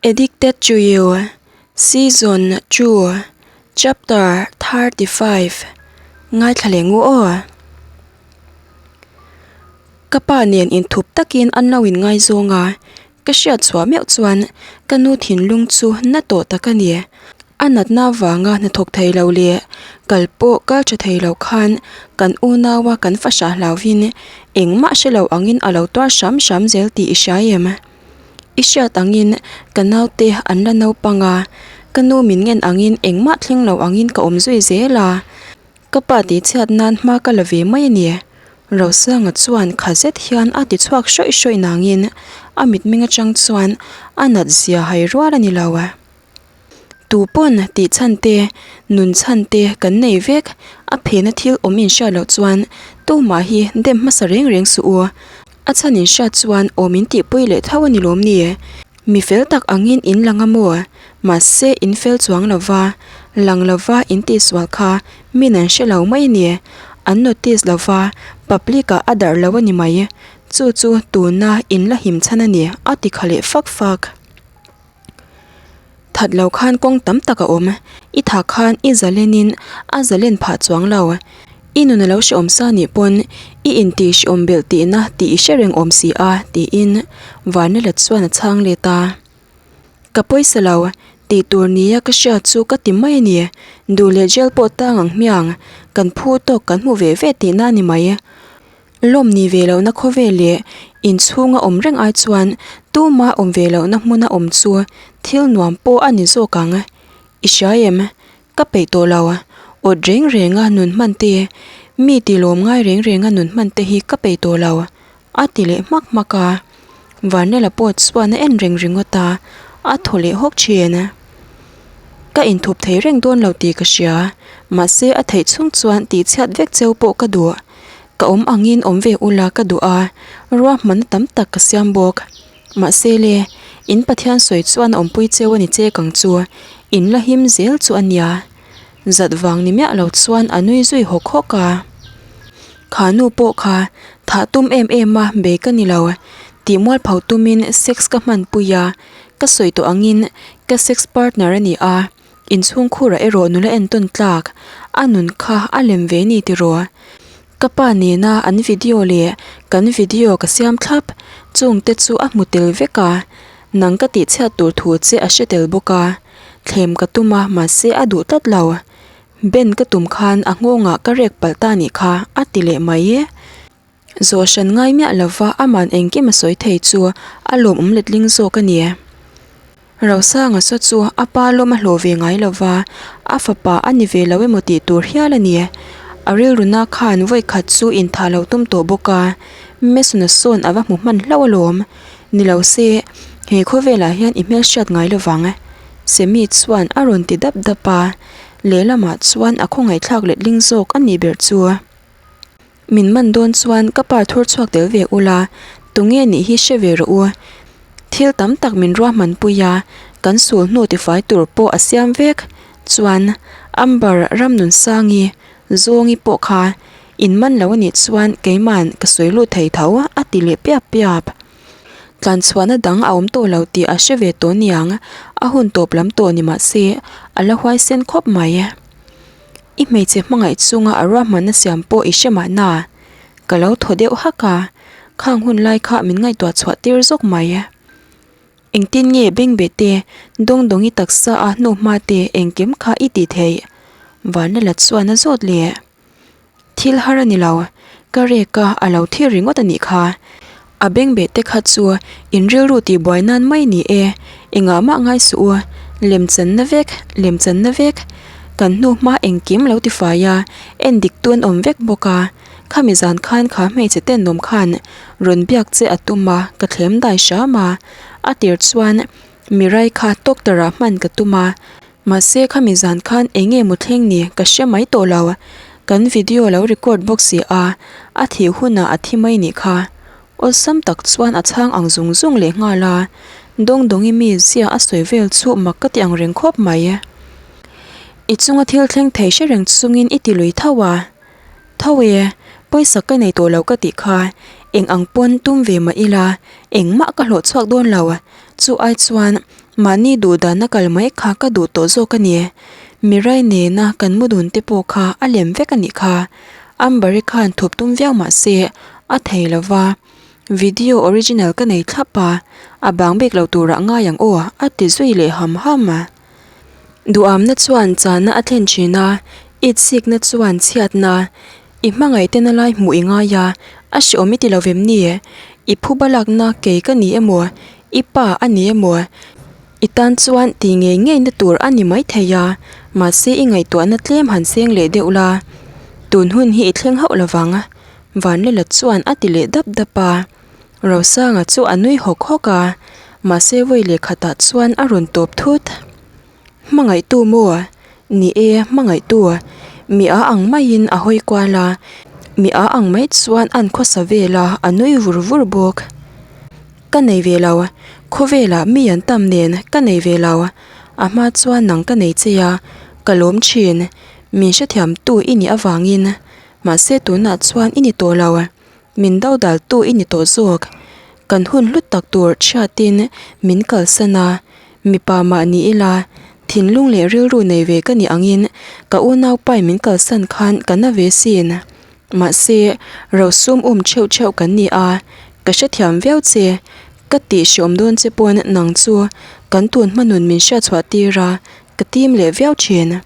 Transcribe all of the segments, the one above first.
Addicted to You, Season 2, Chapter 35 Ngaithla leh ngu aw. Ka pa nen inthup takin an lo inngaizawng a, ka hriat chhuah meuh chuan ka nu thinlung chu na tawh tak a ni. A natna avanga hnathawk thei lo leh kal pawh kal tha thei lo khan kan unaua kan fahrah hlauvin engmah hre lo angin a lo tuar hram hram zel tih i hria em? I hriat angin ka naute an la naupang a, ka nu min ngen angin engmah thleng lo angin ka awm zui zel a. Ka pa tihchhiat nan hma ka la ve mai a ni. Rosanga chuan kha zet hian a ti chhuak hrawih hrawih nangin a mitmeng atang chuan a nat zia hai rual a ni lo. Tu pawn tih chhan te, nun chhan te kan nei vek, a phena thil awm inhriat loh chuan tumah hi dem hmasa reng reng suh u. A chhan inhriat chuan awm in tihpui leh tho a ni lawm ni? Mi fel tak angin in lang a maw? Mahse in fel chuang lo va, lang lo va in tihsual kha min an hre lo mai a ni. An notice lo va, public ah a darh lo a ni mai. Chu chu tuna in la him chhan a ni, a ti kha leh fak fak. That lo khan kawng tam tak a awm. I tha khan i zalenin a zalen phah chuang lo. I nun a lo hrehawm sa nih pawn i intih hrehawm belh tihna tih i hre reng awm si a tiin Vanlala chuan a chhang let a. Ka pawisa lo, tih tur nia ka hriat chu ka ti mai a ni. Duh leh jail pawh tang ang hmiang, kan phu tawk kan hmu ve ve tihna a ni mai. Lawm ni ve lohna khawvel leh inchhunga awm reng ai chuan tuma awm ve lohna hmuna awm chu thil nuam pawh a ni zawk ang. I hria em? Ka peih tawh lo. Awt reng renga nun hman te, mi ti lawm ngai reng renga nun hman te hi ka peih tawh lo, a ti leh hmak hmak a. Vanlala pawh chuan a en reng ringawt a, a thaw leh hawk thin. Ka inthup thei reng dawn lo tih ka hria, mahse a theih chhung chuan tihchhiat vek cheu pawh ka duh. Ka awm angin awm ve ula ka duh a, ruahmanna tam tak ka siam bawk. Mahse le, in Pathian sawi chuan a awmpui cheu a ni che kang chu, in la him zel chu a nia. Zat vang ni miah lo chuan a nui zui hawk hawk a. Kha nu pawh kha thah tum em em a bei ka ni lo, tih mualpho tumin sex ka hmanpui a, ka sawi tawh angin ka sex partner a ni a. Inchhung khurah erawh nula entawn tlak a nun kha a lem ve ni tiraw? Ka pa nena an video leh kan video ka siam thlap, chungte chu a hmu tel vek a, nang ka tihchhiat tur thu che a hre tel bawk a, thlem ka tum a mahse a duh tlat lo. Ben ka tum khan a nghawngah ka rek palh ta nih kha a ti leh mai e. Zawh hran ngai miah lova aman engkim a sawi thei chu a lawmawm letling zawk a ni. Rosanga saw chu a pa lawm a hlawh ve ngai lova, a fapa a ni ve lo emaw tih tur hial a ni. A rilruna khan vawi khat chu inthah lo tum tawh bawk a, Mason-a sawn a va hmu hman hlauh alawm. Ni lo se, he khawvelah hian i hmelhriat ngai lovang. Semi chuan a rawn ti dap dap a, lehlamah chuan a khawngaihthlak letling zawk a nih ber chu. Min man dawn chuan ka pa thur chhuak tel ve ula, tunge nih hi hre ve rawh u. Thil tam tak min ruahman pui a, kan sul hnu tifai tur pawh a siam vek. Chuan Amber Ramnunsangi zawngi pawh kha in man lo anih chuan keiman ka sawi lut thei tho a ti leh piap piap. Tlanchhuahna dang a awm tawh lo tih a hre ve tawh niang, a hun tawp lam tawh ni mah se a la huaisen khawp mai. I hmeichhe hmangaih chunga a ruahmanna siam pawh i hre mahna? Ka lo thaw deuh hak a, khang hun lai kha min ngaihtuah chhuah tir zawk mai. Engtin nge bengbeh te, dawngdawngi taksa a hnuhma te engkim kha i tih theih? Vanlala chuan a zawt leh. Thil har a ni lo, ka rek a, a lo thil ringawt a nih kha. A bengbeh te kha chu in rilru tih buai nan mai ni e, engah mah ngai suh u, lemchanna vek, lemchanna vek. Kan hnu hma engkim lo ti fai a, en dik tu an awm vek bawk a, khami zan khan kha hmeichhe tenawm khan rawn biak che a tum a, ka thlem dai hram a, a tir chuan Mirai kha doctor ah hman ka tum a. Mahse khami zan khan eng nge maw thleng ni ka hre mai tawh lo. Kan video lo record bawk si a, a thih hunah a thi mai nih kha. Awlsam tak chuan a chhang ang zung zung leh nghal a. Dawngdawngi mi zia a sawi vel chu mak ka ti ang reng khawp mai. I chunga thil thleng thei hre reng chungin i ti lui tho a. Tho e, pawisa ka nei tawh lo ka tih kha eng ang pawn tum ve mah ila engmah ka hlawh chhuak dawn lo. Chu ai chuan. Mahni duh dana kal mai kha ka duh tawh zawk a ni. Mirai nena kan mu dun te pawh kha a lem vek a nih kha. Amber-i khan thup tum viau mah se a thei lo va. Video original ka nei thlap a, a bang bik lo turah ngai ang aw a ti zui leh ham ham a. Duhamna chuan chana a thlen thin a, itsikna chuan chhiatna. I hmangaih tena lai hmuh i ngai a, a hreawm i ti lo vem ni? I phuba lakna kei ka ni emaw, i pa a ni emaw? I tan chuan ti ngei ngei na tur a ni mai thei a, mahse i ngaihtuahna tlem han seng leh deuh la. Tun hun hi i thleng hauh lovang, Vanlela chuan a ti leh dap dap a. Rosanga chu a nui hawk hawk a, mahse vawi leh khatah chuan a rawn tawp thut. Hmangaihtu maw? Ni e, hmangaihtu. Mi a ang maiin a hawi kual a, mi a ang mai chuan an khawsa vel a, a nui vur vur bawk. Ka nei ve lo, khawvelah mi an tam nen ka nei ve lo. A hma chuan nang ka nei che a, ka lawm thin. Min hrethiamtu i nih avangin. Mahse tunah chuan i ni tawh lo. Min dodaltu i ni tawh zawk. Kan hun hlut tak tur chhiatin min kalsan a, mipa mah ni ila, thinlung leh rilru nei ve ka nih angin ka unaupain min kalsan khan ka na ve sin. Mahse, rosum um theuh theuh kan ni a, ka hrethiam viau che. Ka tih hreawm dawn che pawn nang chu kan tun hmanun min hriatchhuah tir a, ka tim leh viau thin.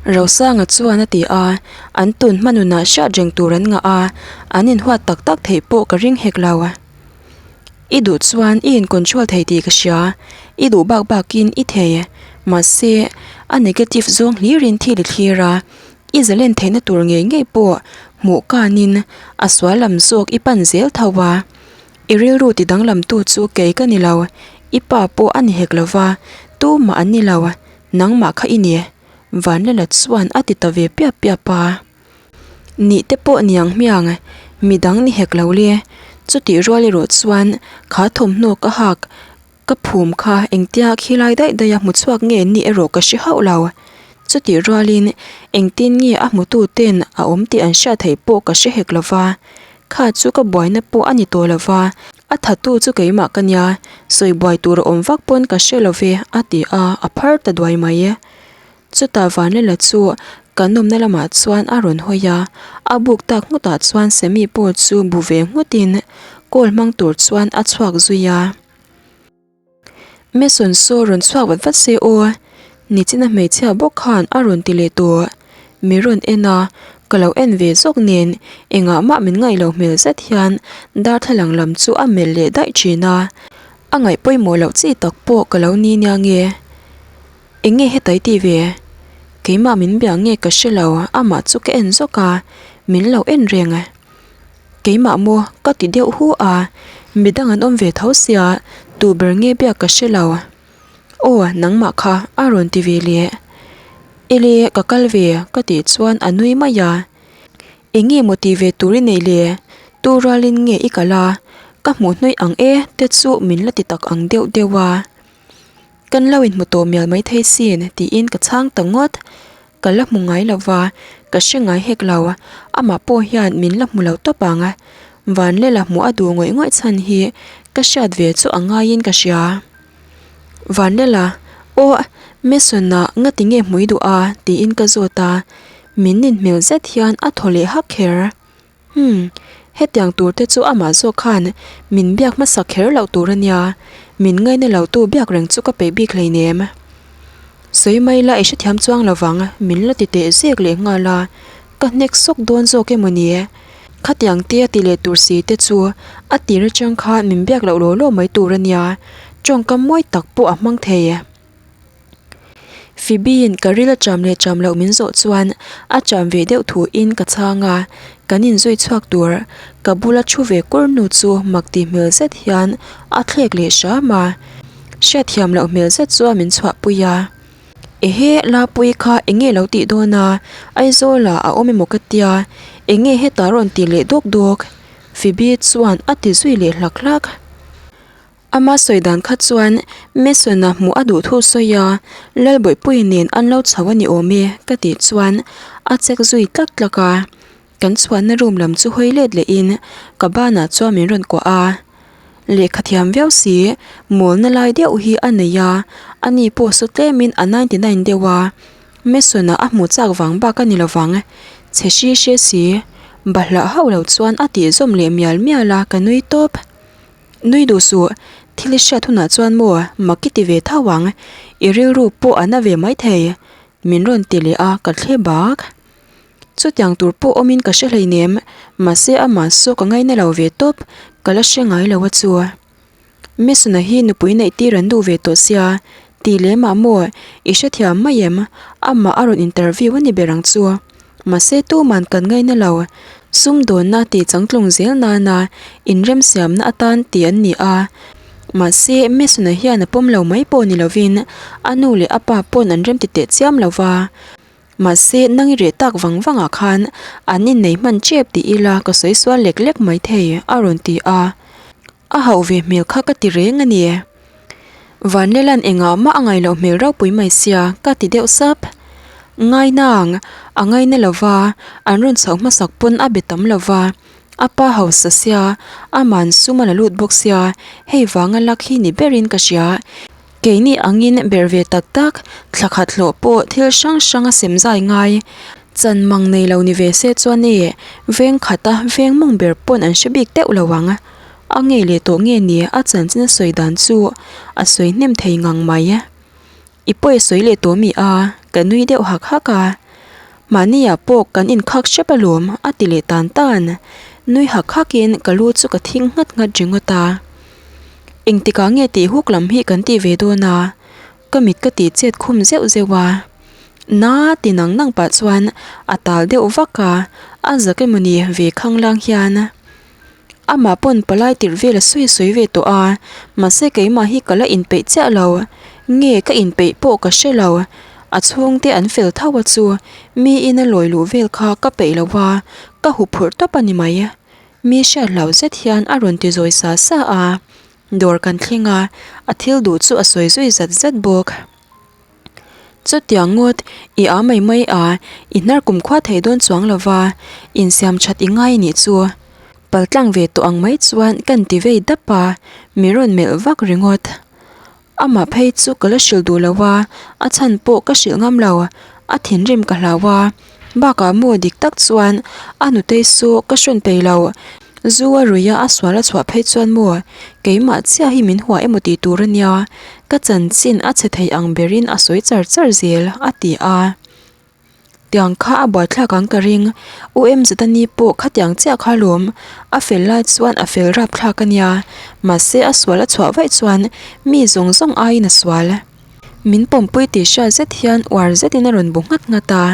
Rosanga chuan a ti a, an tun hmanunah hriat reng tur an ngah a, an inhuat tak tak theih pawh ka ring hek lo. I duh chuan i in control thei tih ka hria, i duh bak bakin i thei, mahse a negative zawng hlirin thil i thlir a, i zalen theihna tur ngei ngei pawh hmuh kanin a sual lam zawk i pan zel tho a. I rilru ti danglamtu chu kei ka ni lo, i pa pawh a ni hek lo va, tumah an ni lo. Nangmah kha i ni, Vanlala chuan a ti ta ve piap piap a. Nih te pawh niang hmiang, midang ni hek lo le. Chutih rual erawh chuan kha thawmhnaw ka hak ka phum kha engtia khilai daih daih a hmu chhuak nge nih erawh ka hre hauh lo. Chutih rualin engtin nge a hmutu ten a awm tih an hriat theih pawh ka hre hek lo va. Kha chu ka buaina pawh a ni tawh lo va. A thatu chu keimah ka nia, sawi buai tur a awm vak pawn ka hre lo ve, a ti a, a phar ta duai mai e. Chutah Vanlela chu kan awmna lamah chuan a rawn hawi a, a buk tak nghutah chuan Semi pawh chu bu ve nghutin call hmang tur chuan a chhuak zui a. Mason saw rawn chhuak vat vat se aw, nichina hmeichhia bawk khan a rawn ti leh tawh. Mi rawn en a, ka lo en ve zawk nen engah mah min ngaih loh hmel zet hian darthlalang lam chu a melh leh daih thin a, a ngaih pawimawh loh chi tak pawh ka lo ni nia nge. Eng nge heta i tih ve? Keimah min bia nge ka hre lo, amah chu ka en zawk a, min lo en reng. Keimah maw ka ti deuh hu a, midang an awm ve tho sia, tu ber nge biak ka hre lo. Aw nangmah kha a rawn ti ve leh. Ele ka kal ve ka tih chuan a nui mai a. Eng nge maw ti ve tur i nei le? Tu rualin nge i kal a? Ka hmuh hnuih ang e te chu min la ti tak ang deuh deuh a. Kan lo inhmu tawh mial maithei sin tiin ka chhang ta ngawt. Ka la hmu ngai lo va, ka hre ngai hek lo. Amah pawh hian min la hmu lo tawp ang. Vanlela hmuh a duh ngawih ngawih chhan hi ka hriat ve chu a ngaiin ka hria. Vanlela, Aw, Mason-a ngati nge hmui duh a? tiin ka zawt a. Min nin hmel zet hian a thaw leh hak kher. Umm, hetiang tur te chu amah zawk khan min biak hmasa kher loh tur a nia, min ngaina lo tu biak reng chu ka peih bik hleinem. Sawi mai la i hrethiam chuang lo vang, min la ti teh zek leh nghal a, ka hnek sawk dawn zawk emaw ni? Khatiang te a ti leh tur si te chu a tir atang khan min biak loh law law mai tur a nia, tawngkam mawi tak pawh a hmang thei. Phoebe-in ka ril a cham leh cham loh min zawh chuan a cham ve deuh thuin ka chhang a, kan inzui chhuak tur ka bula thu ve kur nu chu mak tih hmel zet hian a thlek leh hram a, hriatthiam loh hmel zet chuan min chhuahpui a. Ehe, Lapuii kha eng nge lo tih dawn a, Aizawlah a awm emaw ka tia, eng nge hetah rawn tih leh dawk dawk? Phoebe chuan a ti zui leh hlak hlak. Ama sawi dan kha chuan Mason-a hmuh a duh thu sawi a, Lalbawihpuii nen an lo chho a ni awm e ka tih chuan a check zui tlak tlak a. Kan chhuanna room lam chu hawi let lehin ka banah chuan min rawn kuah a. Lehkha thiam viau si, mawlna lai deuh hi a nei a, Ani pawh saw tlemin a 99 deuh a, Mason-a a hmuh chak vang bak a ni lovang. Chhe hri hre si, bahlah hauh lo chuan a tih zawm leh mial mial a, ka nui tawp. Nui duh suh, thil i hriat hunah chuan maw mak i ti ve tho ang, i rilru pawh a na ve maithei, min rawn ti leh a, ka thle bak. Chutiang tur pawh awmin ka hre hleinem, mahse amah saw ka ngaina lo ve tawp, ka la hre ngai lo a chu. Mason-a hi nupui neih tir an duh ve tawh sia, tih lemah maw i hrethiam mai em? Amah a rawn interview a ni ber ang chu. Mahse tuman kan ngaina lo, sumdawnna tih changtlung zel nana inremsiamna atan ti an ni a. Mahse Mason-a hian a pawm lo mai pawh ni lovin a nu leh a pa pawn an remti teh chiam lo va. Mahse, nang i reh tak vang vangah khan an innei hman tep ti ila ka sawi sual lek lek mai thei, a rawn ti a. A hauh ve hmel kha ka ti reng a ni. Vanlelan engah mah a ngaih loh hmel ropui mai sia, ka ti deuh sap. Ngainang, a ngaina lo va, an rawn chhoh hmasak pawn a be tam lo va. A pa hausa sia, aman sum a la lut bawk sia, hei vanga lak hi ni berin ka hria. Keini angin ber ve tak tak, thla khat hlawh pawh thil hrang hrang a sem zai ngai. Chan mang nei lo ni ve se chuan e, veng khata veng mawng ber pawn an hre bik deuh lo ang. A ngei leh tawh nge ni a chanchin a sawi dan chu a sawi hnem thei ngang mai. I pawi a sawi leh tawh mi a, ka nui deuh hak hak a. Mahniah pawh kan inkhak hrep alawm a ti leh tan tan. Nui hak hakin ka lu chu ka thing nghat nghat ringawt a. Engtikah nge tih huk lam hi kan tih ve dawn a, ka mit ka tih chet khum zeuh zeuh a. Na ti nang nang pah chuan a tal deuh vak a, a zak emawni ve khanglang hian. Amah pawn palai tirh vel a sawi sawi ve tawh a, mahse keimah hi ka la inpeih chiah lo. Nge ka inpeih pawh ka hre lo. A chhungte an fel tho a chu, mi ina lawi luh vel kha ka peih lo a, ka huphurh tawp a ni mai. Mi hriat hlau zet hian a rawn ti zawi sa sa a, dawr kan thleng a, a thil duh chu a sawi zui zat zat bawk. Chutiang ngawt, i â mai mai a, i hnar kumkhua thei dawn chuang lo va, insiam that i ngai nih chu. Paltlang ve tawh ang mai chuan kan ti vei dap a, mi rawn melh vak ringawt. Amah phei chu ka la hrilh duh lo a, a chhan pawh ka hrilh ngam lo, a thinrim ka hlau a, bakah maw dik tak chuan a nutei saw ka hrawn peih lo, zu a ruih a a sual a chhuah phei chuan maw keimah chiah hi min hua emaw tih tur a nia, ka chanchin a chhe thei ang berin a sawi char char zel a ti a. Tiang kha a buaithlak ang ka ring, U Emzatani pawh khatiang chiah kha lawm, a fel lai chuan a fel rapthlak a nia, mahse a sual a chhuah vaih chuan mi zawng zawng aiin a sual. Min pawmpui tih hriat zet hian uar zetin a rawn bu nghat nghat a,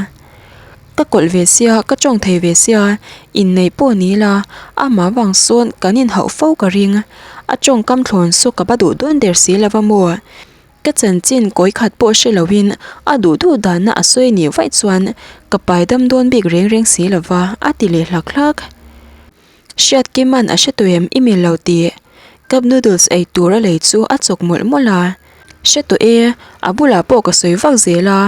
Ka kawlh ve sia, ka tawng thei ve sia, inneih pawh ni ila, amah vang sawn kan inhauh fo ka ring, a tawngkam thlawn saw ka va duh dawn der si lova maw? Ka chanchin kawi khat pawh hre loin a duh duh danna a sawi nih vaih chuan ka pai dam dawn bik reng reng si lo va, a ti leh hlak hlak. Hriat Kima'n a hre tawh em i mil lo tih? Cup noodles ei tur a lei chu a chawk mawlh mawlh a. Hre tawh e, a bulah pawh ka sawi vak zel a,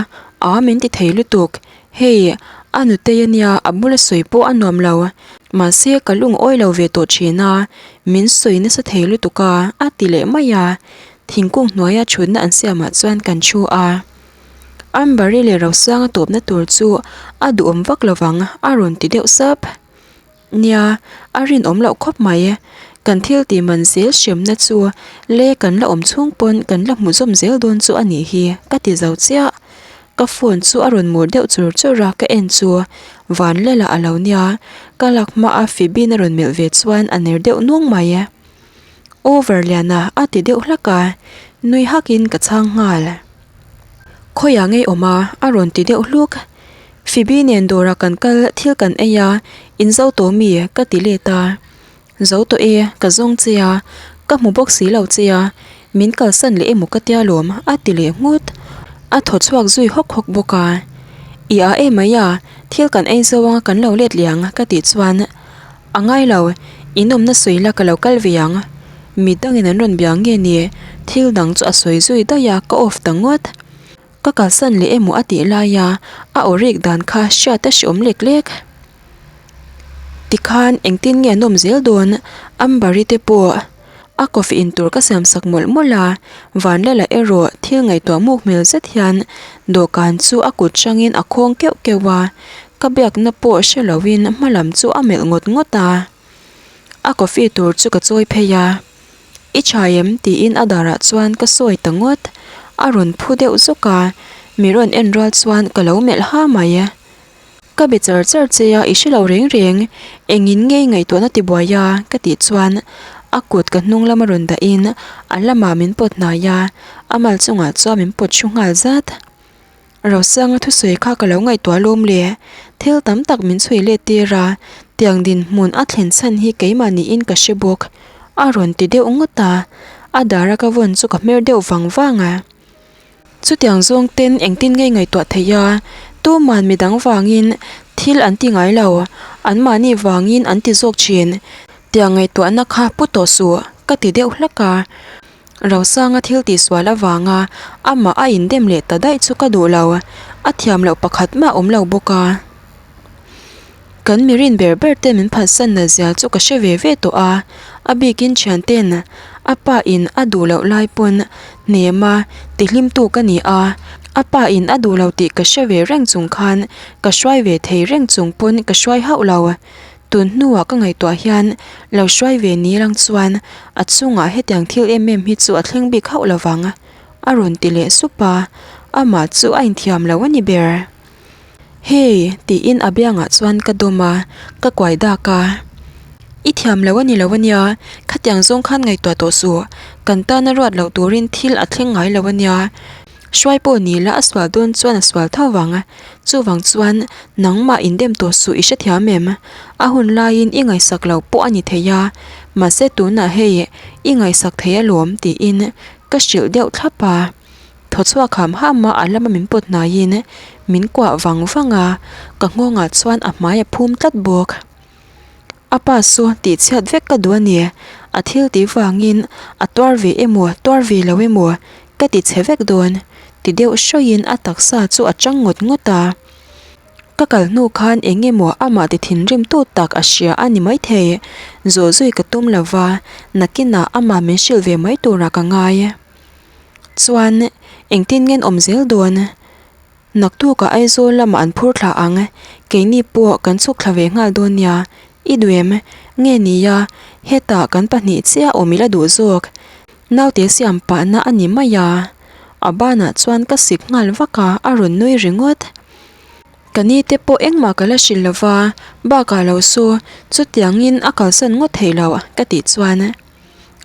aa min ti thei lutuk. Hei, a nutei a nia, a bula sawi pawh a nuam lo. Mahse ka lungawi lo ve tawh thin a, min sawi nasa thei lutuk a, a ti leh mai a. Thingkung hnuaia thutna an siamah chuan kan thu a. Amber-i leh Rosanga tawpna tur chu a duhawm vak lovang a rawn ti deuh sap. Nia, a rinawm loh khawp mai. Kan thil tih man zel hremna chu le kan la awm chhung pawn kan la hmu zawm zel dawn chu a nih hi ka ti zo chiah. Ka phone chu a rawn mur deuh chur chur a ka en chu Vanlela a lo nia, ka lak hmaa Phoebe-in a rawn melh ve chuan a ner deuh nuang mai. Over liana a ti deuh hlak a, nui hakin ka chhang nghal. Khawiah ngei awm a, a rawn ti deuh hluk. Phoebe nen dawrah kan kal thil kan ei a, in zo tawh mi? ka ti let a. Zo tawh e, ka zawng che a, ka hmu bawk si lo che a, min kalsan leh emaw ka tia lawm a ti leh nghut. A thaw chhuak zui hawk hawk bawk a. I a emai a, thil kan ei zo anga kan lo let leh ang ka tih chuan A ngai lo, in awmna sawi la ka lo kal ve ang. Mi dangin an rawn bia nge ni? Thil dang chu a sawi zui daih a, ka off ta ngawt. Ka kalsan leh emaw a tih lai a, a aw rik dan kha hriat a hreawm lek lek. Tikhan engtin nge an awm zel dawn? Amber-i te pawh. A coffee in tur ka siam sak mawlh mawlh a, Vanlala erawh thil ngaihtuah muk hmel zet hian dawhkan chu a kut hrangin a khawng keuh keuh a, ka biakna pawh hre loin hma lam chu a melh ngawt ngawt a. A coffee tur chu ka chawi phei a, I tha em? tiin a darah chuan ka sawi ta ngawt. A rawn phu deuh zawk a, mi rawn en rual chuan ka lo melh ha mai. Ka be char char che a, i hre lo reng reng, engin ngei ngaihtuahna ti buai a? ka tih chuan a kut ka hnung lama rawn dahin a lamah min pawt hnai a, a mal chungah chuan min pawt thu nghal zat. Rosanga thusawi kha ka lo ngaihtuah lawm le, thil tam tak min chhui let tir a, tiang dinhmun a thlen chhan hi keimah niin ka hre bawk, a rawn ti deuh ngawt a, a dara ka vawn chu ka hmer deuh vang vang a. Chutiang zawng ten engtin ngei ngaihtuah theih a, tuman midang vangin thil an ti ngai lo, anmahni vangin an ti zawk thin. Tiang ngaihtuahna kha pu tawh suh, ka ti deuh hlak a. Rosanga thil tihsual avanga amah a indem leh ta daih chu ka duh lo, a thiam loh pakhat mah awm lo bawk a. Kan mi rin ber ber te min phatsan na zia chu ka hre ve ve tawh a, a bikin thian ten a pa in a duh loh lai pawn hnem a tihlim tu ka ni a, a pa in a duh lo tih ka hre ve reng chung khan ka hruai ve thei reng chung pawn ka hruai hauh lo. Tun hnuah ka ngaihtuah hian lo hruai ve ni lang chuan a chungah hetiang thil em em hi chu a thleng bik hauh lovang a rawn ti leh sup a, amah chu a inthiam lo a ni ber. Hey! tiin a biangah chuan ka dawm a, ka kuai dak a. I thiam lo a ni lo a nia, khatiang zawng khan ngaihtuah tawh suh, kan tana ruat loh turin thil a thleng ngai lo a nia. Hruai pawh ni la a sual dawn chuan a sual tho vang, chuvang chuan nangmah indem tawh suh i hrethiam em? A hun laiin i ngaihsak lo pawh a ni thei a, mahse tunah hei i ngaihsak thei alawm tiin ka hrilh deuh thlap a. Thaw chhuak ham ham a, a lama min pawt hnaiin min kuah vang vang a, ka nghawngah chuan a hmai a phum tlat bawk. A pa chu tih chhiat vek ka duh a ni, a thil tih vangin a tuar ve emaw tuar ve lo emaw ka ti chhe vek dawn ti deuh hrawiin a taksa chu a chang ngawt ngawt a. Ka kal hnu khan eng emaw amah ti thinrim tu tak a hria a ni maithei, zawh zui ka tum lo va, nakinah amah min hrilh ve mai turah ka ngai. Chuan engtin ngen awm zel dawn? Naktukah Aizawl lamah an phur thla ang, keini pawh kan chhuk thla ve nghal dawn nia. I duh em? Nge nia, hetah kan pahnih chiah awm ila duh zawk. Naute siam pahna a ni mai a. A banah chuan ka sik nghal vak a, a rawn nui ringawt. Ka ni te pawh engmah ka la hrilh lo va, bakah lo su, chutiangin a kalsan ngawt theih lo ka tih chuan.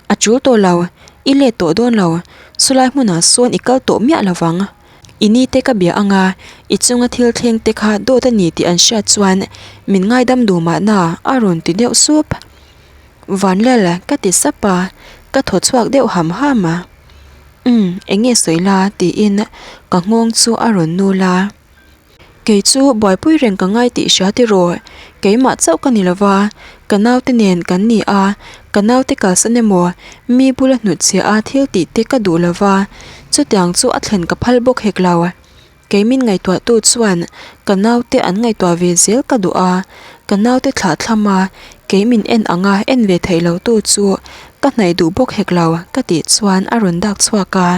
A tul tawh lo, i let tawh dawn lo, chulai hmunah sawn i kal tawh miah lo vang. I ni te ka bia ang a, i chunga thil thleng te kha dawt a ni tih an hriat chuan min ngaidam duh mahna a rawn ti deuh sup. Vanlal ka ti sap a, ka thaw chhuak deuh ham ham a. Umm, eng nge sawi la tiin ka nghawng chu a rawn nul a. Kei chu buaipui reng ka ngai tih hria tiraw? Keimah chauh ka ni lova, ka naute nen kan ni a, ka naute kalsan emaw mi bula hnutchhiah a thil tih te ka duh lova, chutiang chu a thlen ka phal bawk hek lo. Kei min ngaihtuahtu chuan ka naute an ngaihtuah ve zel ka duh a, ka naute thlah thlam a, kei min en ang a en ve theih lo tu chu ka hnaih duh bawk hek lo ka tih chuan a rawn dak chhuak a.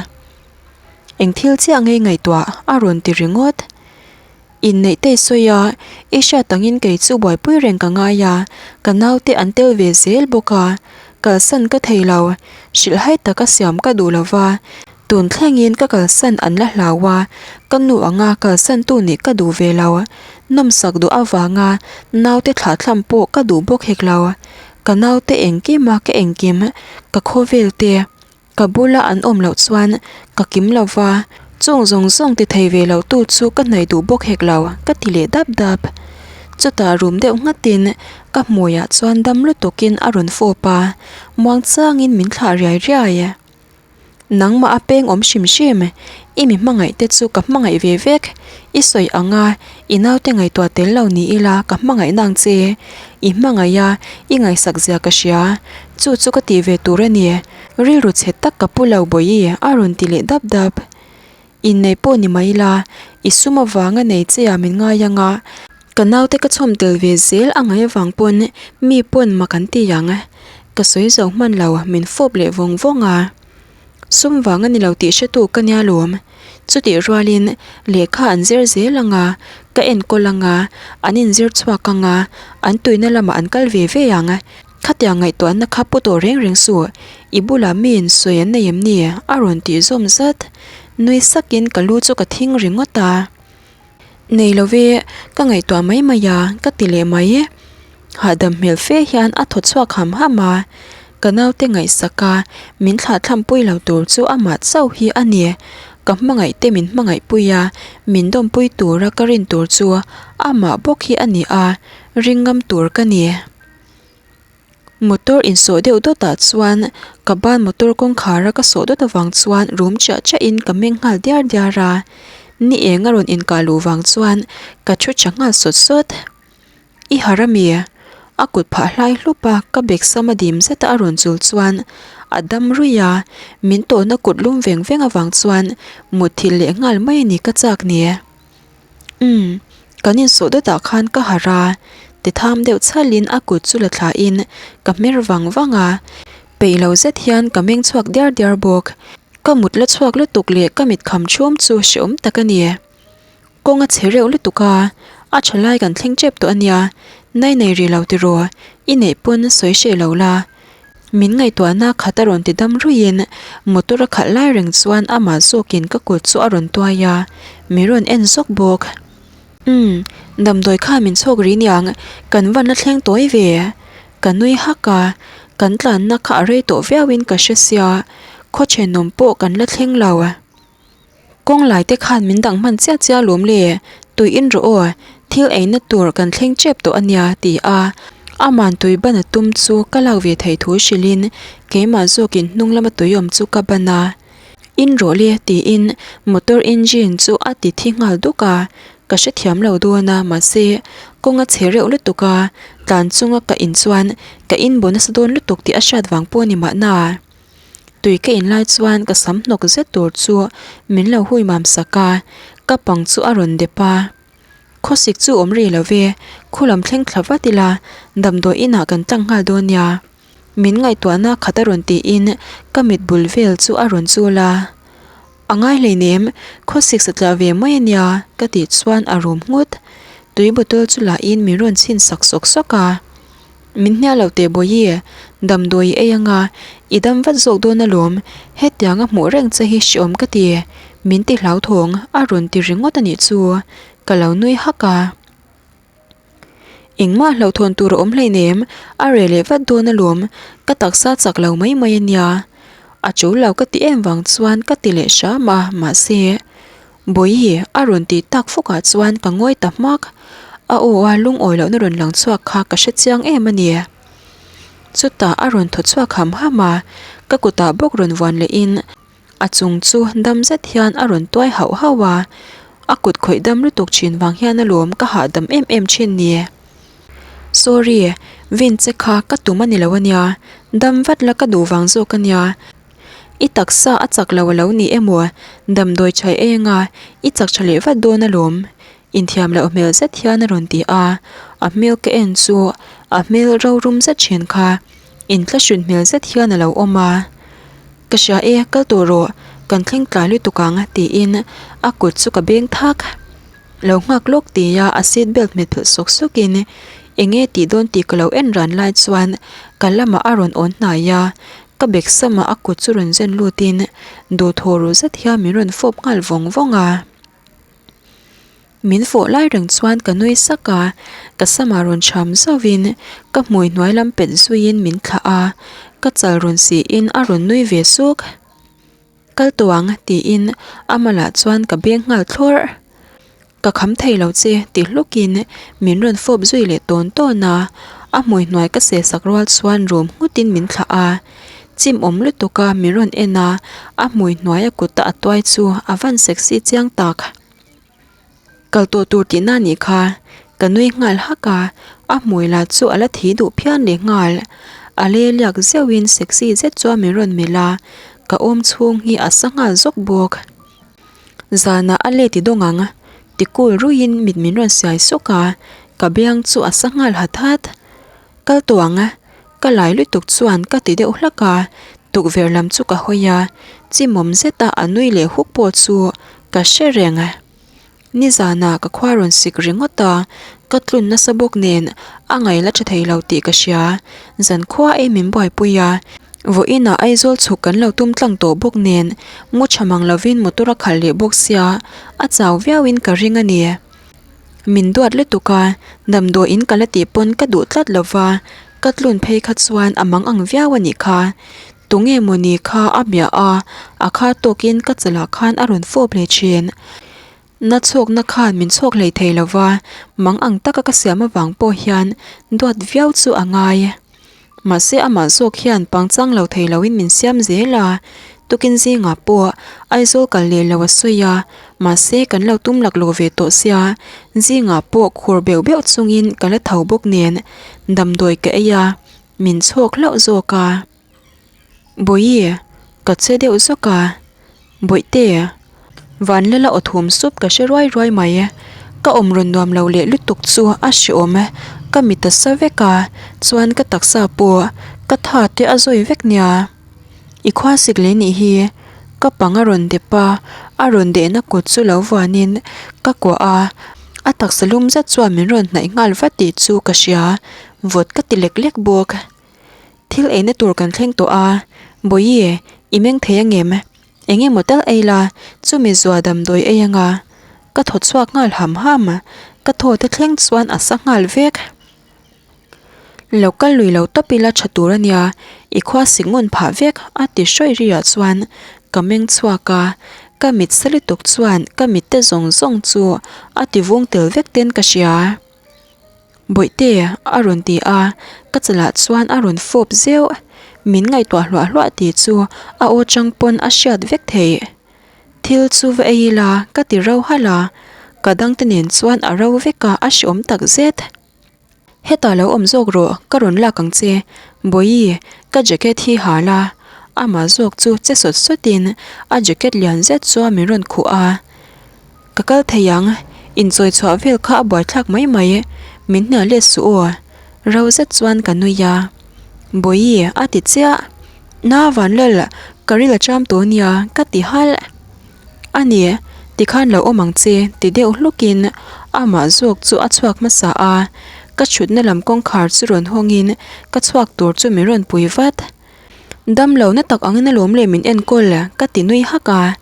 Eng thil chiah ngei ngaihtuah a rawn ti ringawt. Inneih te sawi a, i hriat angin kei chu buaipui reng ka ngai a, ka naute an tel ve zel bawk a, kalsan ka thei lo, hrilhhai taka siam ka duh lo va, tun thlengin ka kalsan an la hlau a, ka nu anga kalsan tu nih ka duh ve lo, nawmsak duh avanga naute thlahthlam pawh ka duh bawk hek lo, ka naute engkim a ka engkim, ka khawvel te. Ka bula an awm loh chuan ka kim lo va, chung zawng zawng ti thei ve lo tu chu ka hnaih duh bawk hek lo, ka ti leh dap dap. Chutah rum deuh nghatin ka hmuiah chuan dam lutukin a rawn fawp a, muangchangin min thlah riai riai. Nangmah a peng awm hrim hrim, i mi hmangaih te chu ka hmangaih ve vek, i sawi ang a, i naute ngaihtuah tel lo ni ila ka hmangaih nang che, i hmangaih a, i ngaihsak zia ka hria, chu chu ka tih ve tur a ni. Rilru chhe tak ka pu lo Bawihi a rawn ti leh dap dap. Innei pawh ni mai ila, i sum avanga nei che ah min ngai ang a, ka naute ka chhawm tel ve zel a ngaih avang pawn mi pawn mak an ti ang. Ka sawi zo hman lo, min fawp leh vawng vawng a. Sum vang a ni lo tih hretu ka nia lawm. Chutih rualin lehkha an zir zel ang a, ka enkawl ang a, an inzir chhuak ang a, an tuina lamah an kal ve ve ang. Khatiang ngaihtuahna kha pu tawh reng reng suh, i bulah miin sawi an nei em ni? a rawn tih zawm zat. Nui sakin ka lu chu ka thing ringawt a. Nei lo ve, ka ngaihtuah mai mai a, ka ti leh mai. Hahdam hmel fe hian a thaw chhuak ham ham a, ka naute ngaihsak a, min thlahthlam pui lo tur chu amah chauh hi a ni. Ka hmangaih te min hmangaih pui a, min dawmpui tura ka rin tur chu amah bawk hi a ni a, ring ngam tur ka ni. Motor insawh deuh dawtah chuan ka ban motor kawngkhar a ka sawh dawt avang chuan rum chiah chiah in ka meng nghal diar diar a, ni eng a rawn inkah luh vang chuan ka thu tha nghal sawt sawt. I harh ami? A kut phah hlai hlup a ka bag sam a dim zet a a rawn chul chuan a dam ruih a, min tawhna kut lum veng veng avang chuan mutthilh leh nghal mai a ni ka chak ni. Umm, kan insawh dawtah khan ka harh a, ti tham deuh chhalin a kut chu la thlain ka hmer vang vang a, peih lo zet hian ka meng chhuak diar diar bawk. Ka mut la chhuak lutuk leh ka mit kham chhum chu hreawm tak a ni. Kawng a chhe reuh lutuk a, a tha lai kan thleng tep tawh a nia, nai nei rih lo tiraw, i neih pawn sawi hreh lo la. Min ngaihtuahna khat a rawn ti dam ruiin motor a khalh lai reng chuan amah zawkin ka kut chu a rawn tuai a, min rawn en zawk bawk. Umm, damdawi kha min chhawk ri niang, kan van la thleng tawi ve. Ka nui hak a, kan tlanna kha a rei tawh viauin ka hre sia, khaw thenawm pawh kan la thleng lo. Kawng lai te khan min dang hman chiah chiah lawm le, tui in rawh aw, thil eina tur kan thleng tep tawh a nia ti a, aman tui ban a tum chu ka lak ve thei thu hrilhin keimah zawkin hnung lama tui awm chu ka ban a, in rawh le tiin motor engine chu a ti thi nghal duk a, ka hrethiam lo dawn a mahse kawng a chhe reuh lutuk a, tlan chunga ka in chuan ka in baw nasa dawn lutuk tih a hriat vang pawh a ni mahna. Tui ka in lai chuan ka sam hnawk zet tur chu min lo hui mam sak a, ka pang chu a rawn dep a. Khawsik chu awm rih lo ve, khulam thleng thla vat ila, damdawi inah kan tlang nghal dawn nia. Min ngaihtuahna khat a rawn tiin ka mit bul vel chu a rawn chul a. A ngai hleinem, khawsik satliah ve mai a nia ka tih chuan a rum nghut. Tui bottle chu lahin min rawn chhin sak sawk sawk a. Min hnial lo teh Bawihi, damdawi i ei anga, i dam vat zawk dawn alawm, hetiang a hmuh reng che hi hreawm ka ti, min ti hlauthawng a rawn ti ringawt a nih chu, ka lo nui hak a. Engmah hlauhthawn tur a awm hleinem, a reh leh vat dawn alawm, ka taksa chak lo mai mai a nia. A tul lo ka ti em vang chuan ka ti leh hram a, mahse. Bawihi a rawn tih tak fukah chuan ka ngawi ta hmak. A aw a lungawi lohna rawn lang chhuak kha ka hre chiang em a ni. Chutah a rawn thaw chhuak ham ham a, ka kutah bawk rawn vuan lehin a chung chu dam zet hian a rawn tuai hauh hauh a. A kut khawih dam lutuk thin vang hian alawm ka hahdam em em thin ni. Sorry, vin che kha ka tum a ni lo a nia, dam vat la ka duh vang zawk a nia. I taksa a chak lo a lo ni emaw? Damdawi chhaih eng a, i chak tha leh vat dawn alawm. Inthiam loh hmel zet hian a rawn ti a, a hmel ka en chu a hmel rorum zet thin kha inthlahrun hmel zet hian a lo awm a. Ka hria e, kal tawh rawh, kan thleng tlai lutuk ang tiin a kut chu ka beng thak. Lo nghak lawk tia a seat belt hmet phelh sawk sawkin eng nge tih dawn tih ka lo en ran lai chuan ka lamah a rawn awn hnai a, ka bag samah a kut chu rawn zen lutin duhthaw ru zet hian min rawn fawp nghal vawng vawng a. Min fawh lai reng chuan ka nui sak a, ka samah rawn cham zauhin ka hmui hnuai lam pet zuiin min thlah a, ka chal rawn siin a rawn nui ve suk. Kal tawh ang tiin a malah chuan ka beng nghal thlawrh. Ka kham thei lo che ti hlukin min rawn fawp zui leh tawn tawn a, a hmui hnuai ka seh sak rual chuan rum nghutin min thlah a. Chim awm lutuk a min rawn en a, a hmui hnuai a kuta a tuai chu a van sexy chiang tak. Kal tawh tur tihna nih kha, ka nui nghal hak a, a hmui lah chu a la thi duh phian leh nghal. A le liak zeuhin sexy zet chuan min rawn melh a, ka awm chhung hi a sa nghal zawk bawk. Zanah a let i dawng ang, ti kul ruiin mit min rawn siai sawk a, ka biang chu a sa nghal hat hat. Kal tawh ang. Ka lai lutuk chuan ka ti deuh hlak a, tukverh lam chu ka hawi a, chimawm zeta a nui leh huk pawh chu ka hre reng. Nizanah ka khua rawn sik ringawt a, ka tlun nasa bawk nen a ngaih la tha thei lo tih ka hria. Zankhua ei min buaipui a, vawiinah Aizawl chhuk kan lo tum tlang tawh bawk nen mu tha mang lovin motor a khalh leh bawk sia, a chau viauin ka ring a ni. Min duat lutuk a, damdawiin ka la tih pawn ka duh tlat lova, ka tlun phei kha chuan a mang ang viau a nih kha. Tunge mawni kha a bia a, a kha tawkin ka chalah khan a rawn fawp leh thin. Na chhawkna khan min chhawk hlei thei lova, mang ang taka ka siam avang pawh hian duat viau chu a ngai. Mahse amah zawk hian pangchang lo thei loin min siam zel a, tukin zingah pawh Aizawl kal leh lo a sawi a, mahse kan lo tum laklawh ve tawh sia, zingah pawh khur beuh beuh chungin ka la tho bawk nen damdawi ka ei a, min chhawk hlauh zawk a. Bawihi, ka che deuh zawk a. Bawihte, Vanlala aw thum sup ka hre ruai ruai mai. Ka awm rawn nuam lo leh lutuk chu a hreawm. Ka mit a sa vek a, chuan ka taksa pawh ka tha te a zawi vek nia. I khua sik leh nih hi ka pang a rawn dep a, a rawn dehna kut chu lo vuanin ka kuah a, a taksa lum zet chuan min rawn hnaih nghal vat tih chu ka hria, vawt ka ti lek lek bawk. Thil eina tur kan thleng tawh a, Bawihi, i meng thei angem? Eng emaw tal ei la, chumi zua damdawi ei anga. Ka thaw chhuak nghal ham ham, ka thaw te thleng chuan a sa nghal vek. Lo kal lui lo tawp ila tha tur a nia, i khua sik ngun phah vek a ti hrawih ri ah chuan ka meng chhuak a, ka mit sa lutuk chuan ka mit te zawng zawng chu a ti vung tel vek ten ka hria. Bawihte, a rawn ti a, ka chalah chuan a rawn fawp zeuh. Min ngaihtuah hluah hluah tih chu a aw chang pawn a hriat vek theih. Thil chu va ei ila ka ti ro halh a, ka dangte nen chuan a ro vek a, a hreawm tak zet. Hetah lo awm zawk rawh, ka rawn lak ang che. Bawihi, ka jacket hi ha la. Amah zawk chu che sawt sawtin a jacket lian zet chuan min rawn khuh a. Ka kal thei ang, inchawi chhuah vel kha a buaithlak mai mai, min hnial let suh aw. Ro zet chuan ka nui a. Bawihi, a ti chiah. Na Vanlal, ka ril a cham tawh nia, ka ti halh. A ni, tikhan lo awm ang che, ti deuh hlukin amah zawk chu a chhuak hmasa a. Ka chhutna lam kawngkhar chu rawn hawngin ka chhuak tur chu min rawn pui vat. Damlo na tak angin alawm le min enkawl, ka ti nui hak a.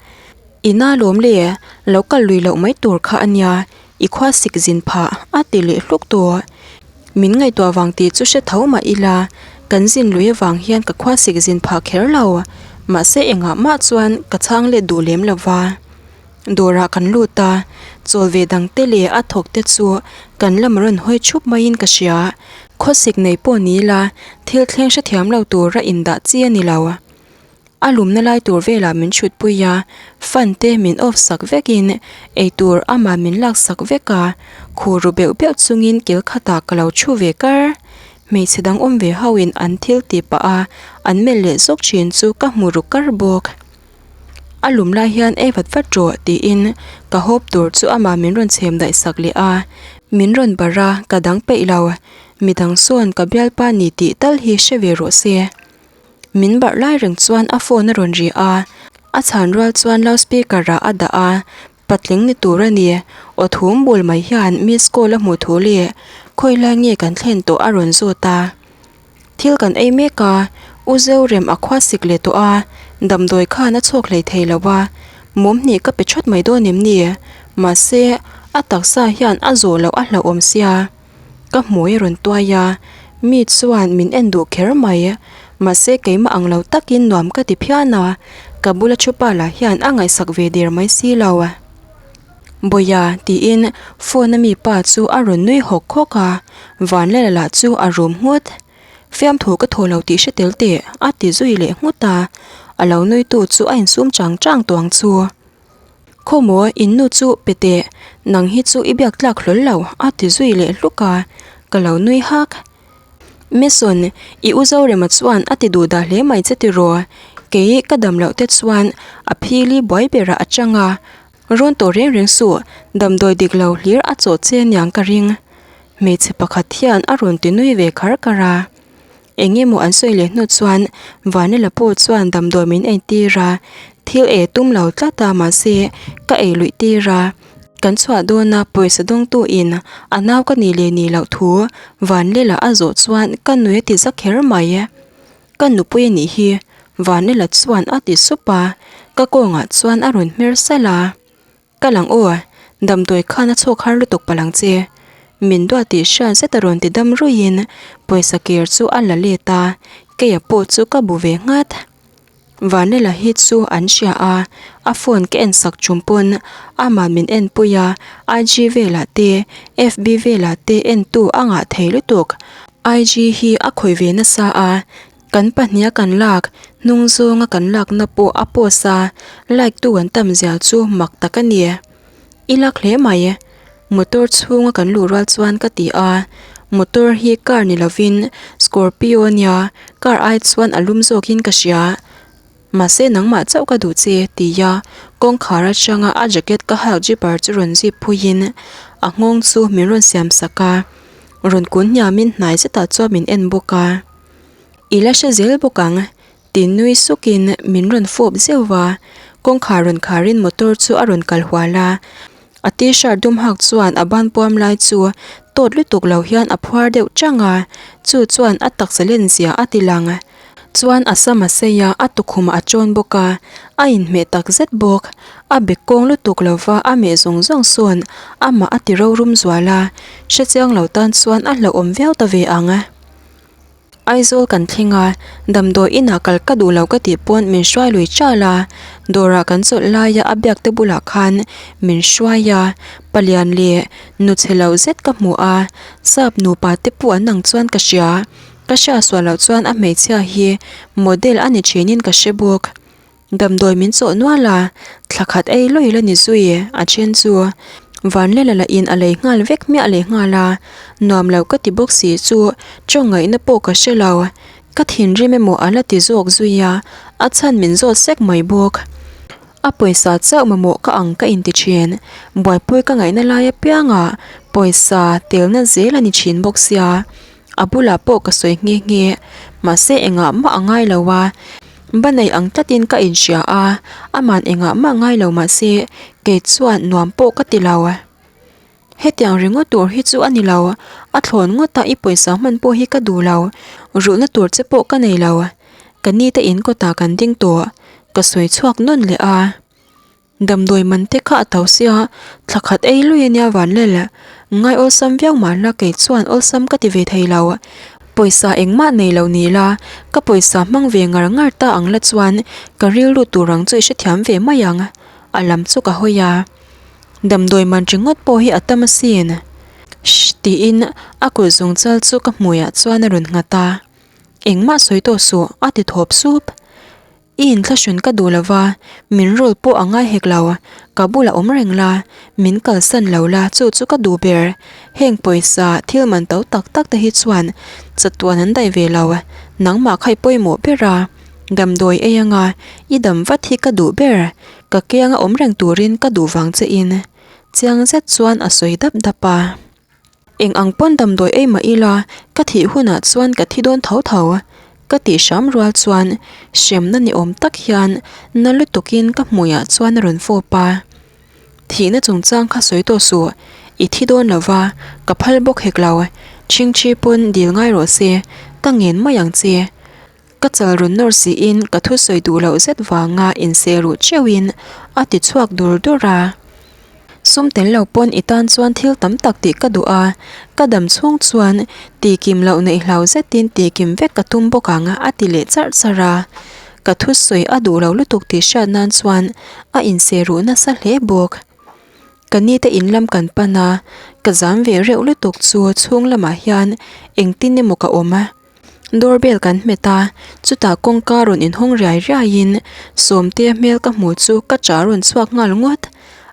I na lawm le, lo kal lui loh mai tur kha a nia, i khua sik zin phah a ti leh hluk tawh. Min ngaihtuah vang tih chu hre tho mah ila, kan zin lui avang hian ka khua sik zin phah kher lo, mahse engah mah chuan ka chhang let duh lem lo va. Dawrah kan lut a, chawl ve dang te leh a thawk te chu kan lam rawn hawi thup maiin ka hria. Khawsik nei pawh ni ila, thil thleng hrethiam lo tura indah chi a ni lo. A lumna lai tur velah min chhutpui a, fan te min off sak vekin eitur amah min lak sak vek a, khur ru beuh beuh chungin kil khatah ka lo thu ve kar. Hmeichhe dang awm ve hoin an thil tih pah a, an melh leh zawk thin chu ka hmu ru kar bawk. A lum lai hian ei vat vat rawh tiin ka hawp tur chu amah min rawn chhem daih sak leh a, min rawn barh a, ka dang peih lo. Midang sawn ka bialpa ni tih tal hi hre ve rawh se. Min barh lai reng chuan a phone a rawn ri a, a chhan rual chuan loud speaker ah a dah a, patling ni tur a ni, aw thum bul mai hian miss call a hmuh thu leh khawi lai nge kan thlen tawh a rawn zawt a. Thil kan ei mek a, U Zorem a khua sik leh tawh a, damdawi khan a chhawk hlei thei lo a, mum hnih ka pe thawt mai dawn em ni? Mahse, a taksa hian a zawh loh a hlauhawm sia. Ka hmui a rawn tuai a, mi chuan min en duh kher mai. Mahse keimah ang lo takin nuam ka ti phian a, ka bula thu pa lah hian a ngaihsak ve der mai si lo. Bawia tiin phone a mi pa chu a rawn nui hawk hawk a, Vanlala lah chu a rum nghut. Fiamthu ka thaw lo tih hre tel teh a ti zui leh nghut a, a lo nui tu chu a insum chang chang tawh ang chu. Khawmaw in nu chu pe teh, nang hi chu i biak tlak hlawl lo a ti zui leh hluk a, ka lo nui hak. Mason, i u Zorema chuan a ti duh dah hle mai che tiraw? Kei ka dam loh te chuan a phili buai berah a chang a, rawn tawh reng reng suh, damdawi dik lo hlir a chawh che aniang ka ring. Hmeichhe pakhat hian a rawn ti nui ve khar kar a. Eng emaw an sawi leh hnu chuan Vanilla pawh chuan damdawi min entir a, thil ei tum lo tlat a mahse ka ei luih tir a. Kan chhuah dawn a pawisa dawngtu in a nau ka nih leh nih loh thu Vanlila a zawh chuan ka nui a ti za kher mai. Ka nupui a nih hi Vanlila chuan a ti sup a, ka kawngah chuan a rawn hmer salh a. Ka lang aw, damdawi khan a chhawk har lutuk palh ang che. Min duat tih hriat zet a rawn ti dam ruiin pawisa kir chu a la let a, keia pawh chu ka bu ve nghat. Vanlela hi chu an hria a, a phone ka en sak chung pawn amah min en pui a, IG velah te, FB velah te entu a ngah thei lutuk. IG hi a khawih ve nasa a, Kan pahniha kan lak, hnung zawnga kan lakna pawh a post a, like tu an tam zia chu mak tak a ni. I lak hle mai. Motor chhunga kan luh rual chuan ka ti a, motor hi car ni lovin Scorpio nia, car ai chuan a lum zawkin ka hria. Mahse nangmah chauh ka duh che tia kawngkhar atanga a jacket ka hak zipper chu rawn zip phuiin a nghawng chu min rawn siam sak a, rawn kun hniamin hnai zetah chuan min en bawk a. I la hre zel bawk ang ti nui sukin min rawn fawp zeuh va, kawngkhar rawn kharin motor chu a rawn kal hual a, a t-shirt dum hak chuan a ban puam lai chu tawt lutuk lo hian a phuar deuh chang a, chu chuan a taksa len zia a ti lang. Chuan a sam a sei a, a tukhumah a chawn bawk a, a inhmeh tak zet bawk. A bek kawng lutuk lo va a meh zawng zawng sawn amah a ti rorum zual a, hrechiang lo tan chuan a hlauhawm viau ta ve ang. Aizawl kan thleng a, damdawi inah kal ka duh lo ka tih pawn min hruai lui chal a, dawrah kan chawlh laia a biak te bulah khan min hruai a, palian leh nu chhe lo zet ka hmu a, sap nupa te pawh an ang chuan ka hria, ka hria sual loh chuan a hmeichhia hi model a ni thinin ka hre bawk. Damdawi min chawh nual a, thla khat ei lawih la ni zui a then chu Vanlela lah in a lei nghal vek hmiah leh nghal a, nuam lo ka ti bawk si chu tawng ngaihna pawh ka hre lo, ka thinrim emaw a la ti zawk zui a, a chhan min zawt sek mai bawk. A pawisa chauh mamawh ka ang ka inti thin, buaipui ka ngaihna lai apiangah pawisa telna zel a ni thin bawk sia. A bulah pawh ka sawi nghe nghe, mahse engah mah a ngai lo a, ba nei ang tlatin ka inhria a, aman engah mah ngai lo mahse kei chuan nuam pawh ka ti lo. Hetiang ringawt tur hi chu a ni lo, a thlawn ngawt a i pawisa hman pawh hi ka duh lo, rulhna tur che pawh ka nei lo, ka ni te in kawtah kan ding tawh, ka sawi chhuak nawn leh a. Damdawi man te kha a to sia, thla khat ei lui ania Vanlel. Ngai awlsam viau mahla kei chuan awlsam ka ti ve thei lo. Pawisa engmah nei lo ni la, ka pawisa hmang ve ngar ngar ta ang la chuan ka rilru tur ang chu i hrethiam ve mai ang. A lam chu ka hawi a. Damdawi man ringawt pawh hi a tam asin. Shh tiin a kut zungchal chu ka hmuiah chuan a rawn nghat a. Engmah sawi tawh suh a ti thawp sup. I inthlahrun ka duh lova, min rul pawh a ngai hek lo, ka bulah awm reng la, min kalsan lo la chu chu ka duh ber. Heng pawisa thil man to tak tak te hi chuan chatuan an daih ve lo, nangmah kha i pawimawh ber a, damdawi ei anga i dam vat hi ka duh ber, ka kianga awm reng turin ka duh vang che in. Chiang zet chuan a sawi dap dap a. Eng ang pawn damdawi ei mah ila, ka thih hunah chuan ka thi dawn tho tho. Ka tih hram rual chuan hremna ni awm tak hian na lutukin ka hmuiah chuan a rawn fawp a. Thihna chungchang kha sawi tawh suh, i thi dawn lo va, ka phal bawk hek lo, chhingchhi pawn dil ngai rawh se, ka ngen mai ang che. Ka chal rawn nawr siin ka thusawi duh loh zet vanga inseh ruh cheuhin a ti chhuak dur dur a. Sum tel lo pawn i tan chuan thil tam tak tih ka duh a, ka dam chhung chuan tihkim loh neih hlau zetin tihkim vek ka tum bawk ang a ti leh charh charh a. Ka thusawi a duh lo lutuk tih hriat nan chuan a inseh ruh nasa hle bawk. Ka ni te in lam kan pan a, ka zam ve reuh lutuk chu chhung lamah hian engtin emaw ka awm a. Doorbell kan hmet a, chutah kawngka rawn inhawng riai riaiin Sawmtea hmel ka hmuh chu ka ṭah rawn chhuak nghal ngawt.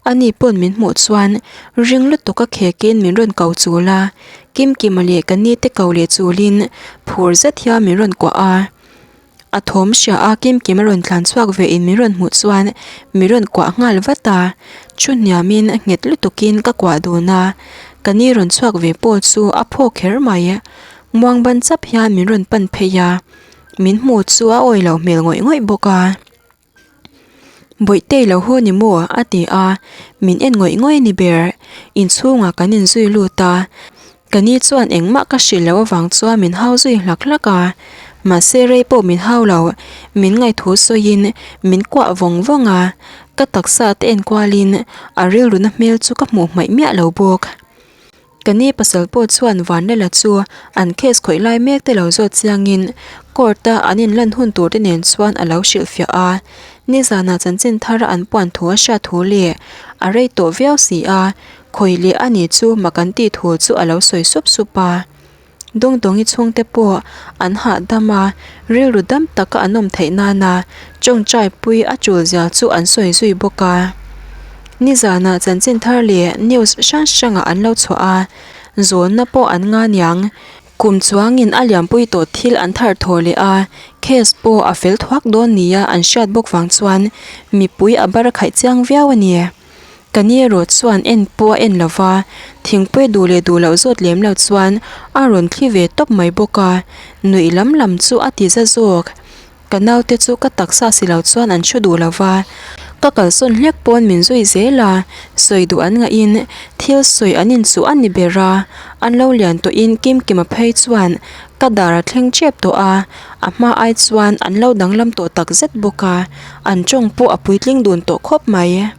Ani pawn min hmuh chuan ring lutuk a khekin min rawn ko chul a, Kimkima leh ka ni te ko leh chulin phur zet hian min rawn kuah a. A thawm hria a Kimkim a rawn tlan chhuak ve in min rawn hmuh chuan min rawn kuah nghal vat a, thu hniamin nghet lutukin ka kuah dun a, ka ni rawn chhuak ve pawh chu a phawk kher mai. Muang ban chap hian min rawn pan phei a, min hmu chu a awi lo hmel ngawih ngawih bawk a. Bawihtei lo haw ni maw? a ti a, min en ngawih ngawih a ni ber. Inchhungah kan inzui lut a, ka ni chuan engmah ka hrilh loh avang chuan min hau zui hlak hlak a. Mahse rei pawh min hau lo, min ngaithu sawiin min kuah vawng vawng a, ka taksa te enkualin a rilruna hmel chu ka hmuh hmaih miah lo bawk. Ka ni pasal pawh chuan Vanlala chu an case khawih lai mek te lo zawt chiangin court a an inlan hun tur te nen chuan a lo hrilhfiah a. Nizanah chanchin thara an puan thu a hriat thu leh a rei tawh viau si a, khawih leh a ni chu mak an tih thu chu a lo sawi sup sup a. Dawngdawngi chhungte pawh an hahdam a, rilru dam taka an awm theih nana tawngtai pui a tul zia chu an sawi zui bawk a. Nizanah chanchin thar leh news hrang hrangah an lo chhuah a, zawnna pawh an nga niang. Kum chuangin a lianpui tawh thil an thar thaw leh a, case pawh a fel thuak dawn nia an hriat bawk vang chuan mipui a bar khaih chiang viau a ni. Ka ni erawh chuan en pawh a en lo va, thingpui duh leh duh loh zawt lem lo chuan a rawn thli ve tawp mai bawk a, nuih lam lam chu a ti za zawk. Ka naute chu ka taksa si lo chuan an hre duh lo va, ka kalsawn hlek pawn min zui zel a, sawi duh an ngahin thil sawi an inchuh a ni ber a, an lo lian tawhin Kimkima phei chuan ka dar a thleng tep tawh a, a hma ai chuan an lo danglam tawh tak zet bawk a, an tawng pawh a puitling dun tawh khawp mai.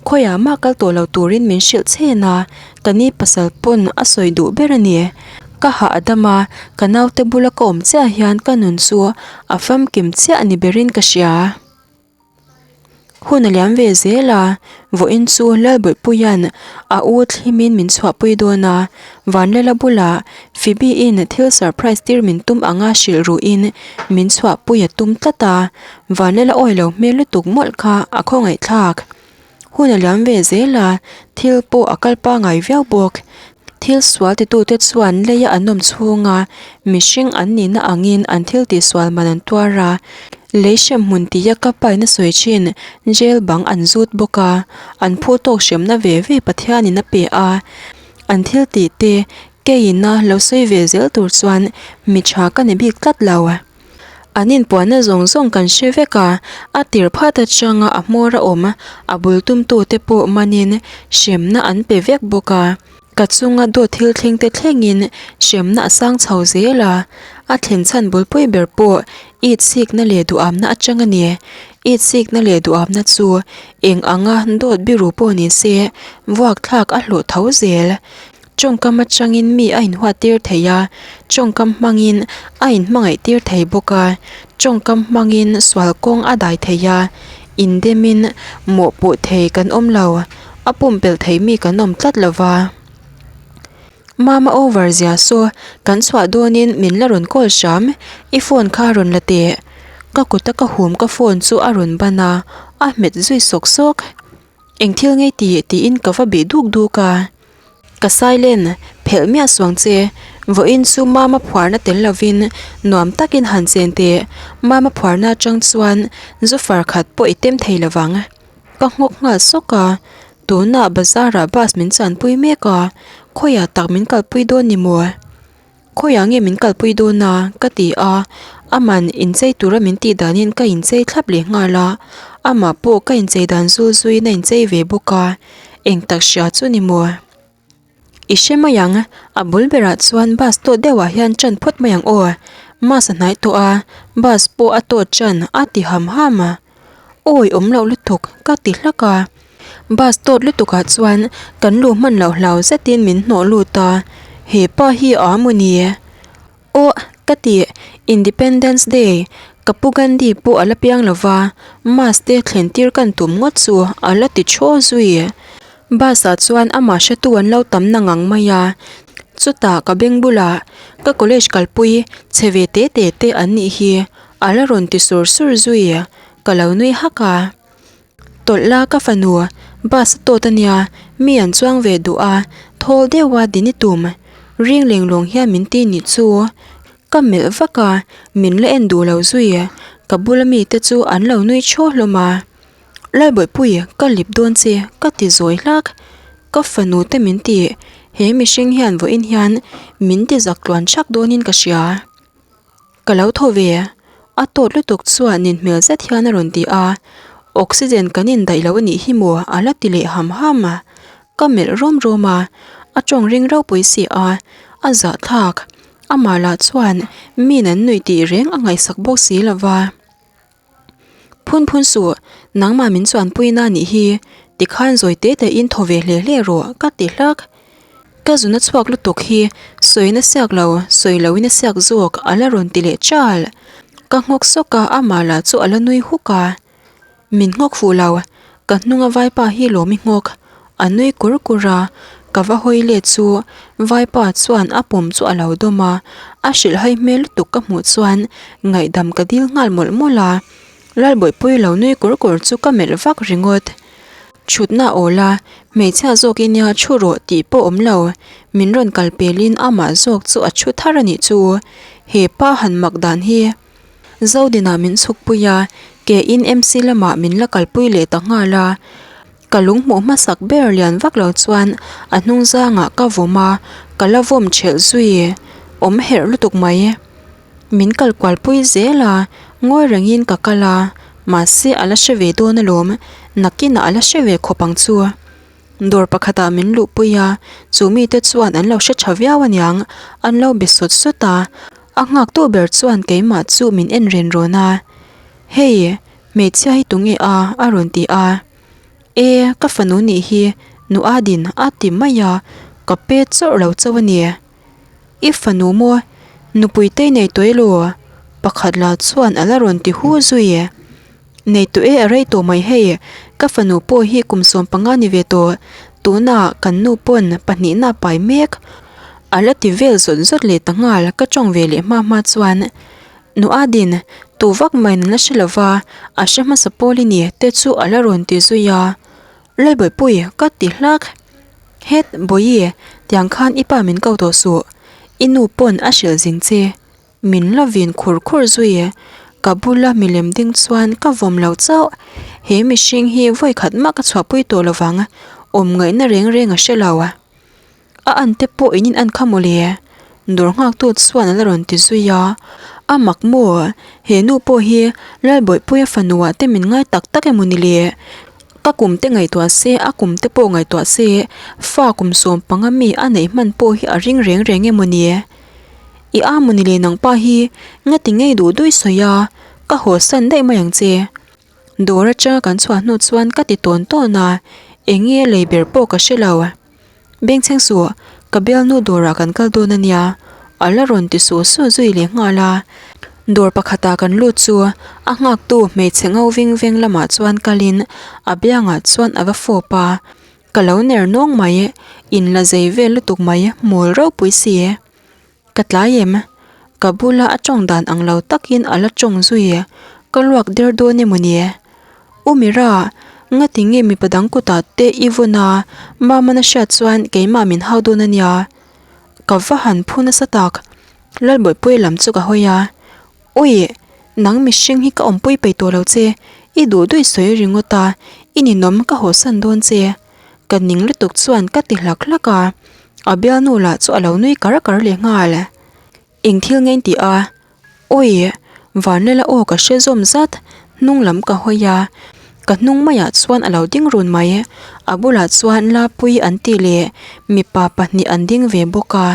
Khawiah mah kal tawh lo turin min hrilh chhen a, ka ni pasal pawn a sawi duh ber a ni. Ka hah a dam a, ka naute bula ka awm chiah hian ka nun chu a famkim chiah ni berin ka hria. Hun a liam ve zel a, vawiin chu Lalbawihpuia'n a u thlimin min chhuahpui dawn a, Vanlala bulah Phoebe-in thil surprise tir min tum anga hrilh ruhin min chhuahpui a tum tlat a, Vanlala awi lo hmel lutuk mawlh kha a khawngaihthlak. Hun a liam ve zel a, thil pawh a kal pangai viau bawk. Thil sual titute chuan leia an awm chhunga mihring an nihna angin an thil tihsual man an tuar a, lei hremhmun tia ka paina sawi thin jail bang an zut bawk a, an phu tawk hremna ve ve Pathianin a pe a, an thil tih te keiina lo sawi ve zel tur chuan mi tha ka ni bik tlat lo. An inpuanna zawng zawng kan hre vek a, a tir phat atanga a hmawr a awm a bul tumtute pawh manin hremna an pe vek bawk a. Ka chunga dawt thil thleng te thlengin hremna a sang chho zel a, a thlen chhan bulpui ber pawh it sikna leh duhamna atang a ni. It sikna leh duhamna chu eng anga dawt biru pawh ni se vuak thlak a hlawh tho zel. Tawngkam atangin mi a inhuat tir thei a, tawngkam hmangin a inhmangaih tir thei bawk a, tawngkam hmangin sual kawng a dai thei a, indemin mawhpuh thei kan awm lo, a pumpelh thei mi kan awm tlat lo va. Mama over zia saw kan chhuah dawnin min la rawn call hram, i phone kha rawn la teh. Ka kuta ka hum ka phone chu a rawn ban a, a hmet zui sawk sawk. Eng thil ngei tih tiin ka va bih duk duk a. Ka silent phelh miah suang che, vawiin chu mama phuarna tel lovin nuam takin han chen teh, mama phuarna atang chuan zu far khat pawh i tem thei lovang. Ka nghawk nghal sawk a, tunah bazar ah bus min chanpui mek a, khawiah tak min kalpui dawn ni maw? Khawiah nge min kalpui dawn a? ka ti a, aman inchei tura min tih danin ka inchei thlap leh nghal a, amah pawh ka inchei dan zul zuiin a inchei ve bawk a, eng tak hria chu ni maw? I hre mai ang, a bul berah chuan bus tawt deuhah hian ṭan phawt mai ang aw, mass a hnai tawh a, bus pawh a tawt ṭan a ti ham ham a. Awi awm loh lutuk ka ti hlak a, bus tawt lutuk ah chuan kan luh hman loh hlau zetin min hnawh lut a, hepa hi a maw ni? Aw ka ti Independence Day ka pu Gandhi pawh a la piang lo va, mass te thlen tir kan tum ngawt chu a la ti thaw zui. Bus ah chuan amah hretu an lo tam na ngang mai a, chutah ka beng bulah ka college kalpui chhe ve te te te an nih hi. A la rawn ti sur sur zui, ka lo nui hak a. Tawlh la ka fanu, bus a tawt a nia, mi an chuang ve duh a, thawl deuh a din i tum. Ring leng lawng hian min ti nih chu. Ka melh vak a, min la en duh lo zui, ka bula mite chu an lo nui chaw hlawm a. Lalbawihpui, ka lip dawn che, ka ti zawi hlak. Ka fanu te min ti. He mihring hian vawiin hian min ti zak tluan ṭhak dawnin ka hria. Ka lo thaw ve, a tawt lutuk chuan nin hmel zet hian a rawn ti a, oxygen kan indaih lo a nih hi maw a la ti leh ham ham a. Ka melh rawm rawm a, a tawng ring ropui si a, a zahthlak. Amah lah chuan min an nuih tih reng a ngaihsak bawk si lo va. Phun phun suh, nangmah min chuanpui na nih hi, tikhan zawi te te in thaw ve hle hle rawh ka ti hlak. Ka zuna chhuak lutuk hi sawiin a siak lo, sawi lo in a siak zawk a la rawn ti leh chal. Ka nghawk sawk a, amah lah chu a la nui huk a. Min nghawk fuh lo, ka hnunga vaipa hi lawm i nghawk. A nui kur kur a, ka va hawi let chu vaipa chuan a pawm chu a lo dawm a, a hrilhhai hmel lutuk ka hmuh chuan ngaihdam ka dil nghal mawlh mawlh a. Lalbawihpui lo nui kur kur chu ka melh vak ringawt. Thutna a awl a, hmeichhia zawk i nia thu rawh tih pawh awm lo, min rawn kal pelin amah zawk chu a thu thar a nih chu. He pa han mak dan hi. Zodinah min chhukpui a, ke in MC lamah min la kalpui leh ta nghal a. Ka lung hmuh hmasak ber lian vak lo chuan a hnung zangah ka vawm a, ka la vawm thelh zui. Awm herh lutuk mai. Min kal kualpui zel a, ngawi rengin ka kal a, mahse a la hre ve dawn alawm, nakinah a la hre ve khawp ang chu. Dawr pakhatah min luhpui a, chu mite chuan an lo hre tha viau aniang, an lo be sawt sawt a. A nghaktu ber chuan keimah chu min en ren rawn a, Hei, hmeichhia hi tunge a? a rawn ti a. E, ka fanu nih hi, nu Adin a ti mai a, ka pe chawrh lo chauh a ni. I fanu maw? Nupui te nei tawh elaw? Pakhat lah chuan a la rawn ti hu zui. Nei tawh e a rei tawh mai hei, ka fanu pawh hi kum 15 ni ve tawh, tunah kan nu pawn pahnihna a pai mek. A la ti vel zawt zawt leh ta nghal ka tawng ve leh hma hma chuan Nu Adin, tu vak mai an la hre lo va, a hre hmasa pawl i ni te chu a la rawn ti zui a. Lalbawihpui ka ti hlak. Het Bawihi, tiang khan i pa min ko tawh suh. I nu pawn a hrilh zing che. Min la vin khur khur zui. Ka bula milem ding chuan ka vawm lo chauh. He mihring hi vawi khat mah ka chhuahpui tawh lovang. Awm ngaihna reng reng a hre lo. A an te pawh in in an kha mawle. Dawr nghaktu chuan a la rawn ti zui a. A mak maw? He nu pawh hi Lalbawihpuia fanu ah te min ngai tak tak emaw ni le? Ka kum te ngaihtuah se, a kum te pawh ngaihtuah se, fa kum 15 mi a neih hman pawh hi a ring reng reng emaw ni? I a maw ni le nangpa hi ngati ngei duh duih sawi a, ka haw san daih mai ang che. Dawr atanga kan chhuah hnu chuan ka ti tawn tawn a, eng nge lei ber pawh ka hre lo. Bengchheng suh, ka bialnu dawrah kan kal dawn a nia, a la rawn ti suh suh zui leh nghal a. Dawr pakhatah kan lut chu a nghaktu hmeichhe ngo ving veng lamah chuan kalin a biangah chuan a va fawp a. Ka lo ner nawng mai, in la zei vel lutuk mai, mawl ropui si. Ka tlai em? Ka bula a tawng dan ang lo takin a la tawng zui. Ka luak der dawn emaw ni? U Mira, ngati nge mipa dang kutah te i vawn a, Mama na hriat chuan keimah min hau dawn a nia. Ka va han phu nasa tak. Lalbawihpuia lam chu ka hawi a. Ui, nang mihring hi ka awmpui peih tawh lo che, i duh duih sawi ringawt a, i ninawm ka hawsan dawn che. Ka ning lutuk chuan ka ti hlak hlak a, a bialnu lah chu a lo nui kar kar leh nghal. Eng thil nge in ti a? Ui, Vanlela aw ka hre zawm zat, hnung lam ka hawi a, ka hnung maiah chuan a lo ding run mai, a bulah chuan Lapuii an tih leh mipa pahnih an ding ve bawk a.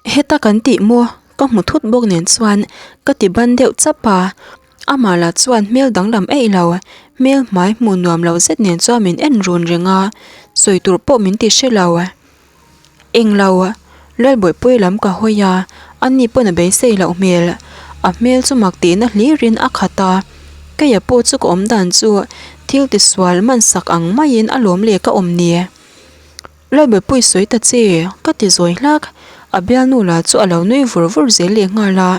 Heta kan tih maw? Ka hmu thut bawk nen chuan ka ti ban deuh chap a, amah lah chuan hmel danglam eih lo, hmel hmai hmuh nuam lo zet nen chuan min en run reng a, sawi tur pawh min ti hre lo. Englo, Lalbawihpui lam ka hawi a, ani pawn a beisei loh hmel, a hmel chu mak tihna hlirin a khat a, keia pawh chu ka awm dan chu thil tisual mansak ang maiin a lawm leh ka awm ni. Lalbawihpui sawi ta che, ka ti zawi hlak. A bialnu lah chu a lo nui vur vur zel leh nghal a.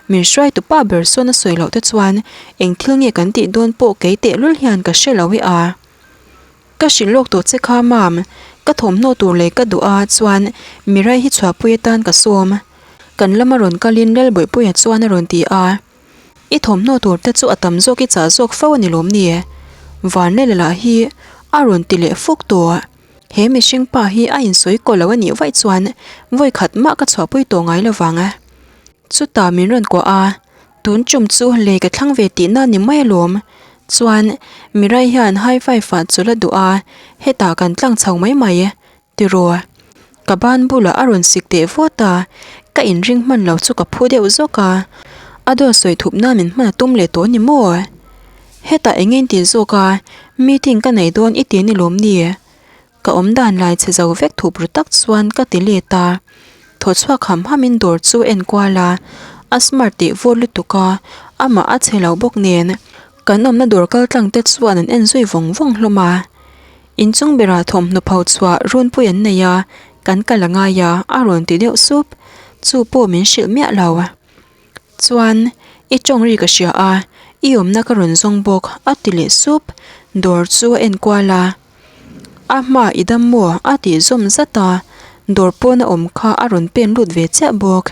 Min hruaitu pa ber sawn a sawi loh te chuan eng thil nge kan tih dawn pawh kei tehlul hian ka hre lo e a. Ka hrilh lawk tawh che kha mam, ka thawmhnaw tur lei ka duh a chuan Mirai hi chhuahpui atan ka sawm. Kan lama rawn kalin Lalbawihpuia chuan a rawn ti a. I thawmhnaw tur te chu a tam zawk i chah zawk fo a ni lawm ni? Vanlela lah hi a rawn ti leh fuk tawh. He mihring pa hi a insawi kaw lo a nih vaih chuan vawi khat mah ka chhuahpui tawh ngai lo vang. Chutah min rawn kuah a, tun tum chu lei ka thlang ve tihna ni mai alawm. Chuan Mirai hian high five ah chawlh a duh a, hetah kan tlang chho mai mai. Tiraw? Ka ban bulah a rawn sik teh vawt a, ka inring hman lo chu ka phu deuh zawk a. A dawt sawi thup nan min hman a tum leh tawh ni maw? Hetah eng in ti zawk a, meeting ka nei dawn i ti ni lawm ni? Ka awm dan lai chhe zo vek thup ru tak chuan ka ti let a. Thaw chhuak ham ham in dawr chu en kual a, a smart teh vawt lutuk a, amah a chhe lo bawk nen kan awmna dawr kal tlang te chuan an en zui vawng vawng hlawm a. Inchung berah thawmhnaw pho chhuah runpui an nei a, kan kal a ngai a, a rawn ti deuh sup. Chu pawh min hrilh miah lo. Chuan, i tawng ri ka hria a, i awmna ka rawn zawng bawk, a ti leh sup. Dawr chu a en kual a. A hma i dam maw? a tih zawm zat a, dawr pawna awm kha a rawn pen lut ve chiah bawk.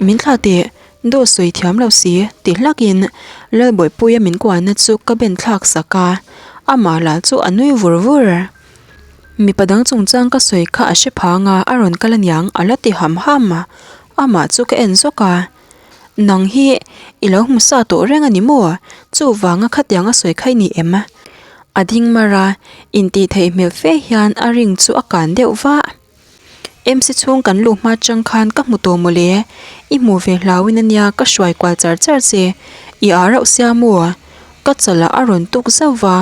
Min thlah teh, dawt sawi thiam lo si, ti hlakin Lalbawipuia min kuahna chu ka ben thlak sak a, amah lah chu a nui vur vur. Mipa dang chungchang ka sawi kha a hre phang a, a rawn kal aniang a la ti ham ham a, amah chu ka en zawk a. Nang hi i lo hmu sa tawh reng a ni maw? Chuvanga khatiang a sawi kha i ni em? A ding mar a, intih theih hmel fe hian a ring chu a kan deuh vah. MC chhung kan luh hma chang khan ka hmu tawh mawle, i hmuh ve hlauin ania ka hruai kual char char che, i ah rauh sia maw? Ka chalah a rawn tuk zauh va,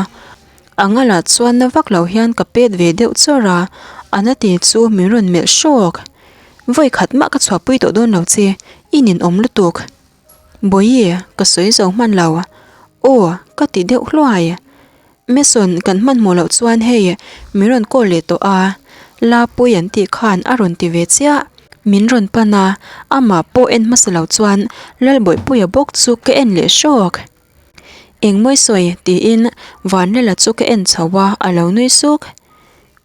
a ngalah chuan na vak lo hian ka pet ve deuh chawr a, a na ti chu min rawn melh hrawk. Vawi khat mah ka chhuahpui tawh dawn lo che, i ninawm lutuk. Bawihi, ka sawi zo hman lo. Aw, ka ti deuh hluai. Mason, kan hmanhmawh loh chuan hei min rawn call leh tawh a, Lapui an tih khan a rawn ti ve chiah. Min rawn pan a, amah pawh en hmasa lo chuan Lalbawihpuia bawk chu ka en leh hrawk. Engmawi sawi? tiin Vanlela chu ka en chho a, a lo nui suk.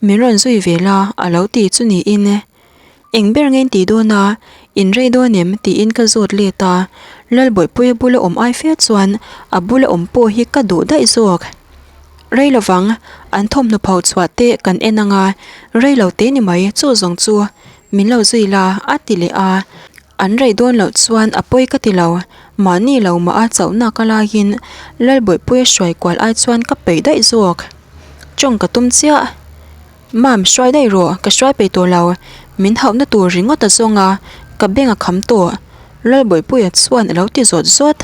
Min rawn zui ve la a lo ti chu niin eng ber nge in tih dawn a, in rei dawn em tiin ka zawt let a, Lalbawihpuia bula awm ai fe chuan a bula awm pawh hi ka duh daih zawk. Rei lovang, an thawmhnaw pho chhuah te kan en ang a, rei lo te ni mai chu zawng chu min lo zui la a ti leh a, an rei dawn loh chuan a pawi ka ti lo, mahni lo mah a chauhna ka laiin Lalbawihpuia hruai kual ai chuan ka peih daih zawk. Tawng ka tum chiah. Mam, hruai daih rawh, ka hruai peih tawh lo. Min hauhna tur ringawt a zawng a, ka beng a kham tawh. Lalbawihpuia chuan a lo ti zawt zawt.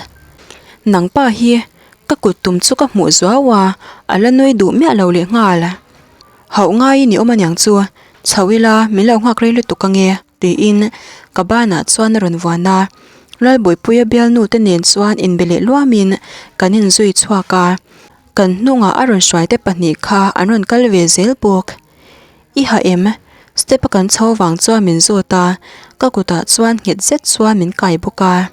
Nang pa hi, ka kut tum chu ka hmuh zuau a, a la nui duh miah lo lehnghal. Hauh ngaiin i awm aniang chu, chho ila min lo nghak rei lutuk ange, tiin ka banah chuan a rawn vuan a. Lalbawihpuia bialnu te nen chuan inbe leh luamin kan inzui chhuak a. Kan hnungah a rawn hruai te pahnih kha an rawn kal ve zel bawk. I ha em? Step a kan chho vang chuan min zawt a, ka kutah chuan nghet zet chuan min kai bawk a.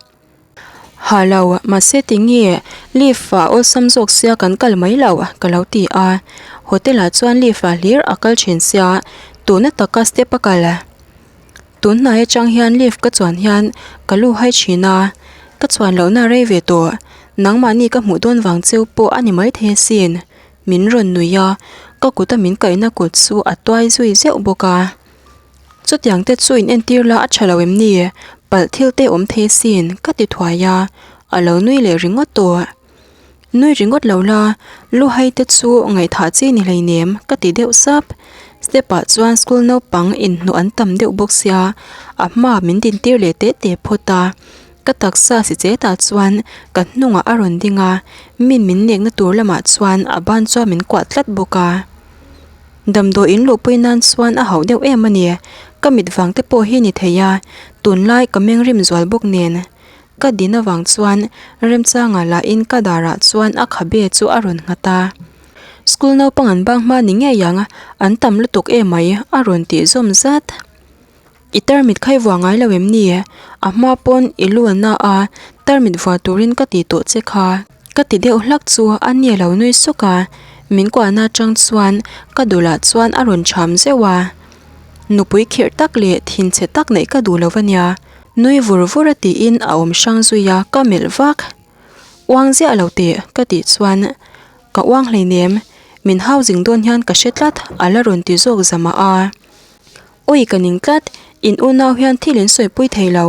Ha lo, mahse tinge lift ah awlsam zawk sia kan kal mai lo ka lo ti a. Hotel ah chuan lift ah hlir a kal thin sia, tuna taka step a kal. Tun hnai atang hian lift ka chuan hian ka lu hai thin a, ka chuan lohna rei ve tawh, nangmahni ka hmuh dawn vang cheu pawh a ni maithei asin, min rawn nui a, ka kuta min kaihna kut chu a tuai zui zeuh bawk a. Chutiang te chu in entir la a tha lo em ni? Palh thil te awm thei asin, ka ti thuai a, a lo nui leh ringawt tawh. Nui ringawt lo la, lu hai te chu ngaihthah chi ni hleinem ka ti deuh sap. Step ah chuan school naupang inhnuh an tam deuh bawk sia, a hma min din tir leh teh teh phawt a. Ka taksa si chetah chuan ka hnungah a rawn ding a, min min nekna tur lamah chuan a ban chuan min kuah tlat bawk a. Damdawi in luhpui nan chuan a hauh deuh em a ni, ka mit vang te pawh hi ni thei a, tunlai ka mengrim zual bawk nen. Ka din avang chuan remchanga lahin ka darah chuan a khabe chu a rawn nghat a. School naupang an bang hma ni ngei ang, an tam lutuk emai a rawn tih zawm zat. I tarmit kha i vuah ngai lo em ni? A hma pawn i lu a na a, tarmit vuah turin ka ti tawh che kha. Ka ti deuh hlak chu a ni a lo nui suk a, min kuahna atang chuan ka dulah chuan a rawn cham zeuh a. Nupui khirh tak leh thinchhe tak neih ka duh lo a nia. Nui vur vur a tiin a awm hrang zui a, ka melh vak. Uang ziah lo teh ka tih chuan ka uang hleinem. Min hau zing dawn hian ka hre tlat, a la rawn ti zawk zamah a. Awi ka ning tlat, in unau hian thil in sawipui thei lo,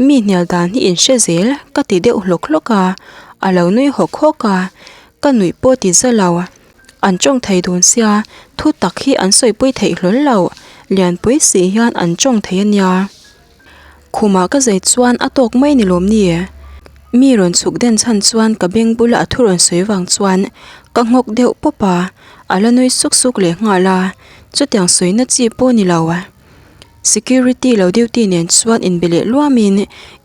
mi hnial dan hi in hre zel ka ti deuh hlawk hlawk a, a lo nui hawk hawk a, ka nuih pawh ti za lo. An tawng thei dun sia, thu tak hi an sawipui theih hlawl lo, lianpui si hian an tawng thei a nia. Khumah ka zai chuan a tawk mai ni lawm ni? Mi rawn chhuk den chhan chuan ka beng bula a thu rawn sawi vang chuan ka nghawk deuh pawp a, a la nui suk suk leh nghal a, chutiang sawina chi pawh ni lo. Security lo duty nen chuan inbe leh luamin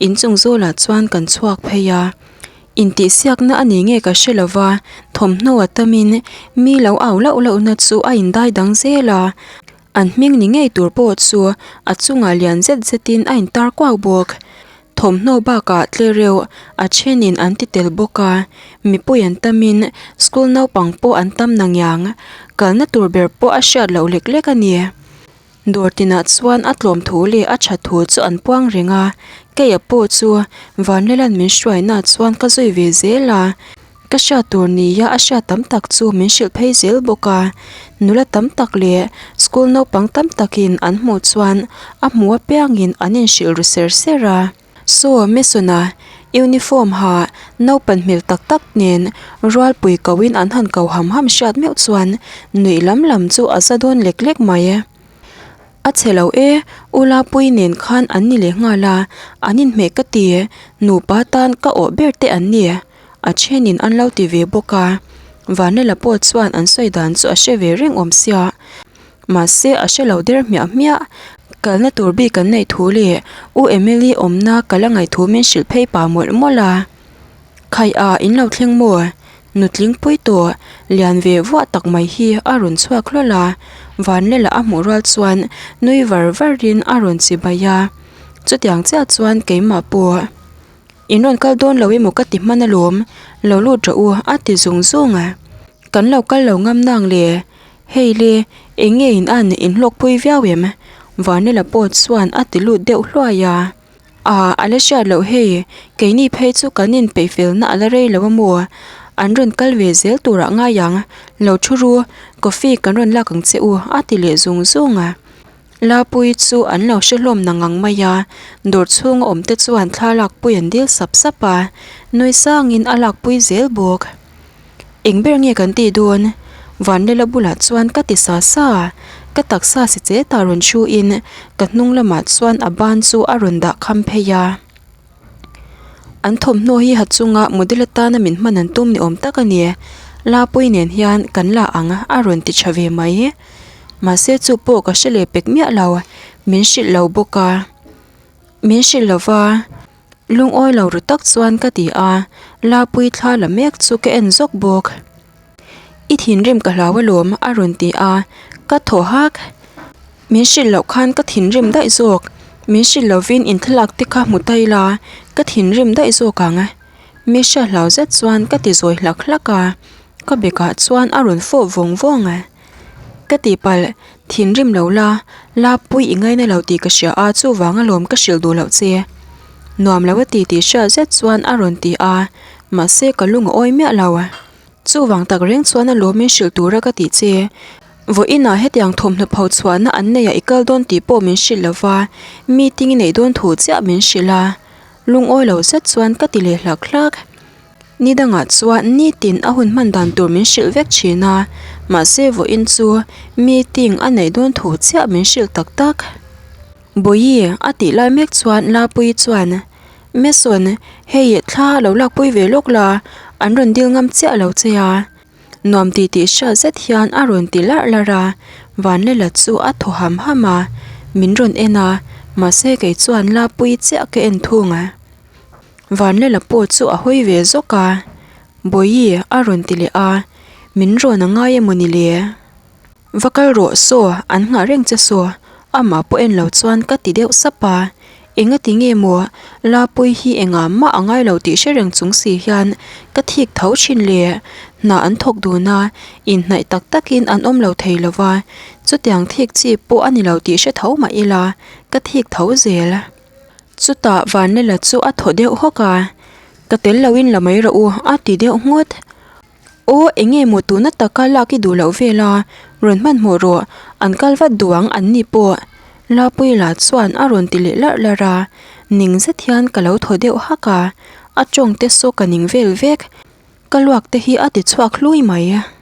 inchung zawlah chuan kan chhuak phei a, intihsiakna a ni nge ka hre lo va, thawmhnaw a tamin mi lo au lauh lauhna chu a indai dang zel a. An hming ni ngei tur pawh chu a chungah lian zet zetin a intar kuau bawk. Thawmhnaw bakah tlereuh a thenin an ti tel bawk a, mipui an tamin school naupang pawh an tam nangiang. Kalna tur ber pawh a hriat loh lek lek a ni. Dawr tinah chuan a tlawm thu leh a tha thu chu an puang reng a, keia pawh chu Vanlela'n min hruaina chuan ka zui ve zel a. Ka hriat tur nia a hriat tam tak chu min hrilh phei zel bawk a, nula tam tak leh school naupang tam takin an hmuh chuan a hmu apiangin an inhrilh ru ser ser a. Saw Mason-a uniform ha naupan hmel tak tak nen rualpui koin an han ko ham ham hriat meuh chuan nuih lam lam chu a za dawn lek lek mai. A chhe lo e, U Lapuii nen khan an ni leh nghal a, an inhmeh ka ti, nupa tan ka awh ber te an ni. A thenin an lo ti ve bawk a, Vanlela pawh chuan an sawi dan chu a hre ve reng awm sia. Mahse a hre lo der hmiah hmiah. Kalna tur bik an neih thu leh U Emily awmna ka la ngaih thu min hrilh phei pah mawlh mawlh a. Khaih a, in lo thleng maw? Nutling pui tawh, lian ve vuah tak mai hi a rawn chhuak hlawl a, Vanlela a hmuh rual chuan nui var varin a rawn chibai a. Chutiang chiah chuan keimah pawh. In rawn kal dawn lo emaw ka ti hman alawm, lo lut rawh u a ti zung zung a. Kan lo kal lo ngam nang le, hei le eng nge in an inhlawkpui viau em? Vanela pawh chuan a ti lut deuh hluai a. Aa a la hriat loh hei, keini phei chu kan inpeih felna a la rei lo a maw? An rawn kal ve zel turah ngai ang, lo thu ru, coffee kan rawn lak ang che u a ti leh zung zung a. Lapuii chu an lo hre hlawm na ngang mai a, dawr chhunga awm te chuan thla lakpui an dil sap sap a, nui sangin a lakpui zel bawk. Eng ber nge kan tih dawn? Vanlela bulah chuan ka ti sa sa a, ka taksa si che ta rawn thu in ka hnung lamah chuan a ban chu a rawn dah kham phei a. An thawmhnaw hi ha chunga model atana min hman an tum ni awm tak a ni. Lapuii nen hian kan la ang a rawn ti tha ve mai. Mahse chu pawh ka hre leh pek miah lo, min hrilh lo bawk a. Min hrilh lo va, lungawi lo ru tak chuan ka ti a, Lapuii thla la mek chu ka en zawk bawk. I thinrim ka hlau alawm a rawn ti a, ka thaw hak. Min hrilh loh khan ka thinrim daih zawk, min hrilh lovin in thlalak te kha hmu ta ila ka thinrim daih zawk ang. Mi hria hlau zet chuan ka ti zawi hlak hlak a, ka bekah chuan a rawn fawh vawng vawng. Ka tihpalh, thinrim lo la, Lapuii i ngaina lo tih ka hria a, chuvang alawm ka hrilh duh loh che. Nuam lo a ti tih hriat zet chuan a rawn ti a, mahse ka lung a awi miah lo. Chuvang tak reng chuan alawm min hrilh tura ka tih che. Vawiinah hetiang thawmhnaw pho chhuahna an neiah i kal dawn tih pawh min hrilh lo va, meeting i neih dawn thu chiah min hrilh a. Lungawi lo zet chuan ka ti leh hlak hlak. Ni dangah chuan nitin a hun hman dan tur min hrilh vek thin a, mahse vawiin chu meeting a neih dawn thu chiah min hrilh tak tak. Bawihi a tih lai mek chuan Lapuii chuan, Mason, hei thla lo lakpui ve lawk la, an rawn dil ngam chiah lo che a. Nuam ti tih hriat zet hian a rawn ti larh larh a, Vanlela chu a thaw ham ham a, min rawn en a, mahse kei chuan Lapuii chiah ka en thung a. Vanlela pawh chu a hawi ve zawk a, Bawihi a rawn ti leh a, min rawn a ngai emaw ni le? Va kal rawh saw, an nghah reng che saw, amah pawh en lo chuan ka ti deuh sap a, engati nge maw Lapuii hi engah mah a ngai lo tih hre reng chung si hian ka thik tho thin le, hna an thawk dun a, inhnaih tak takin an awm lo thei lo va, chutiang thik chi pawh a ni lo tih hre tho mah ila ka thik tho zel. Chutah Vanlela chu a thaw deuh hawk a, Ka tel loin la mai rawh u a ti deuh nghut. Aw enge maw tuna taka lak i duh loh vel a, rawn hmanhmawh rawh, an kal vat duh ang an ni pawh. Lapuila chuan a rawn ti leh larh larh a, ning zet hian ka lo thaw deuh hak a, a tawng te saw ka ning vel vek, ka luak te hi a ti chhuak hlui mai.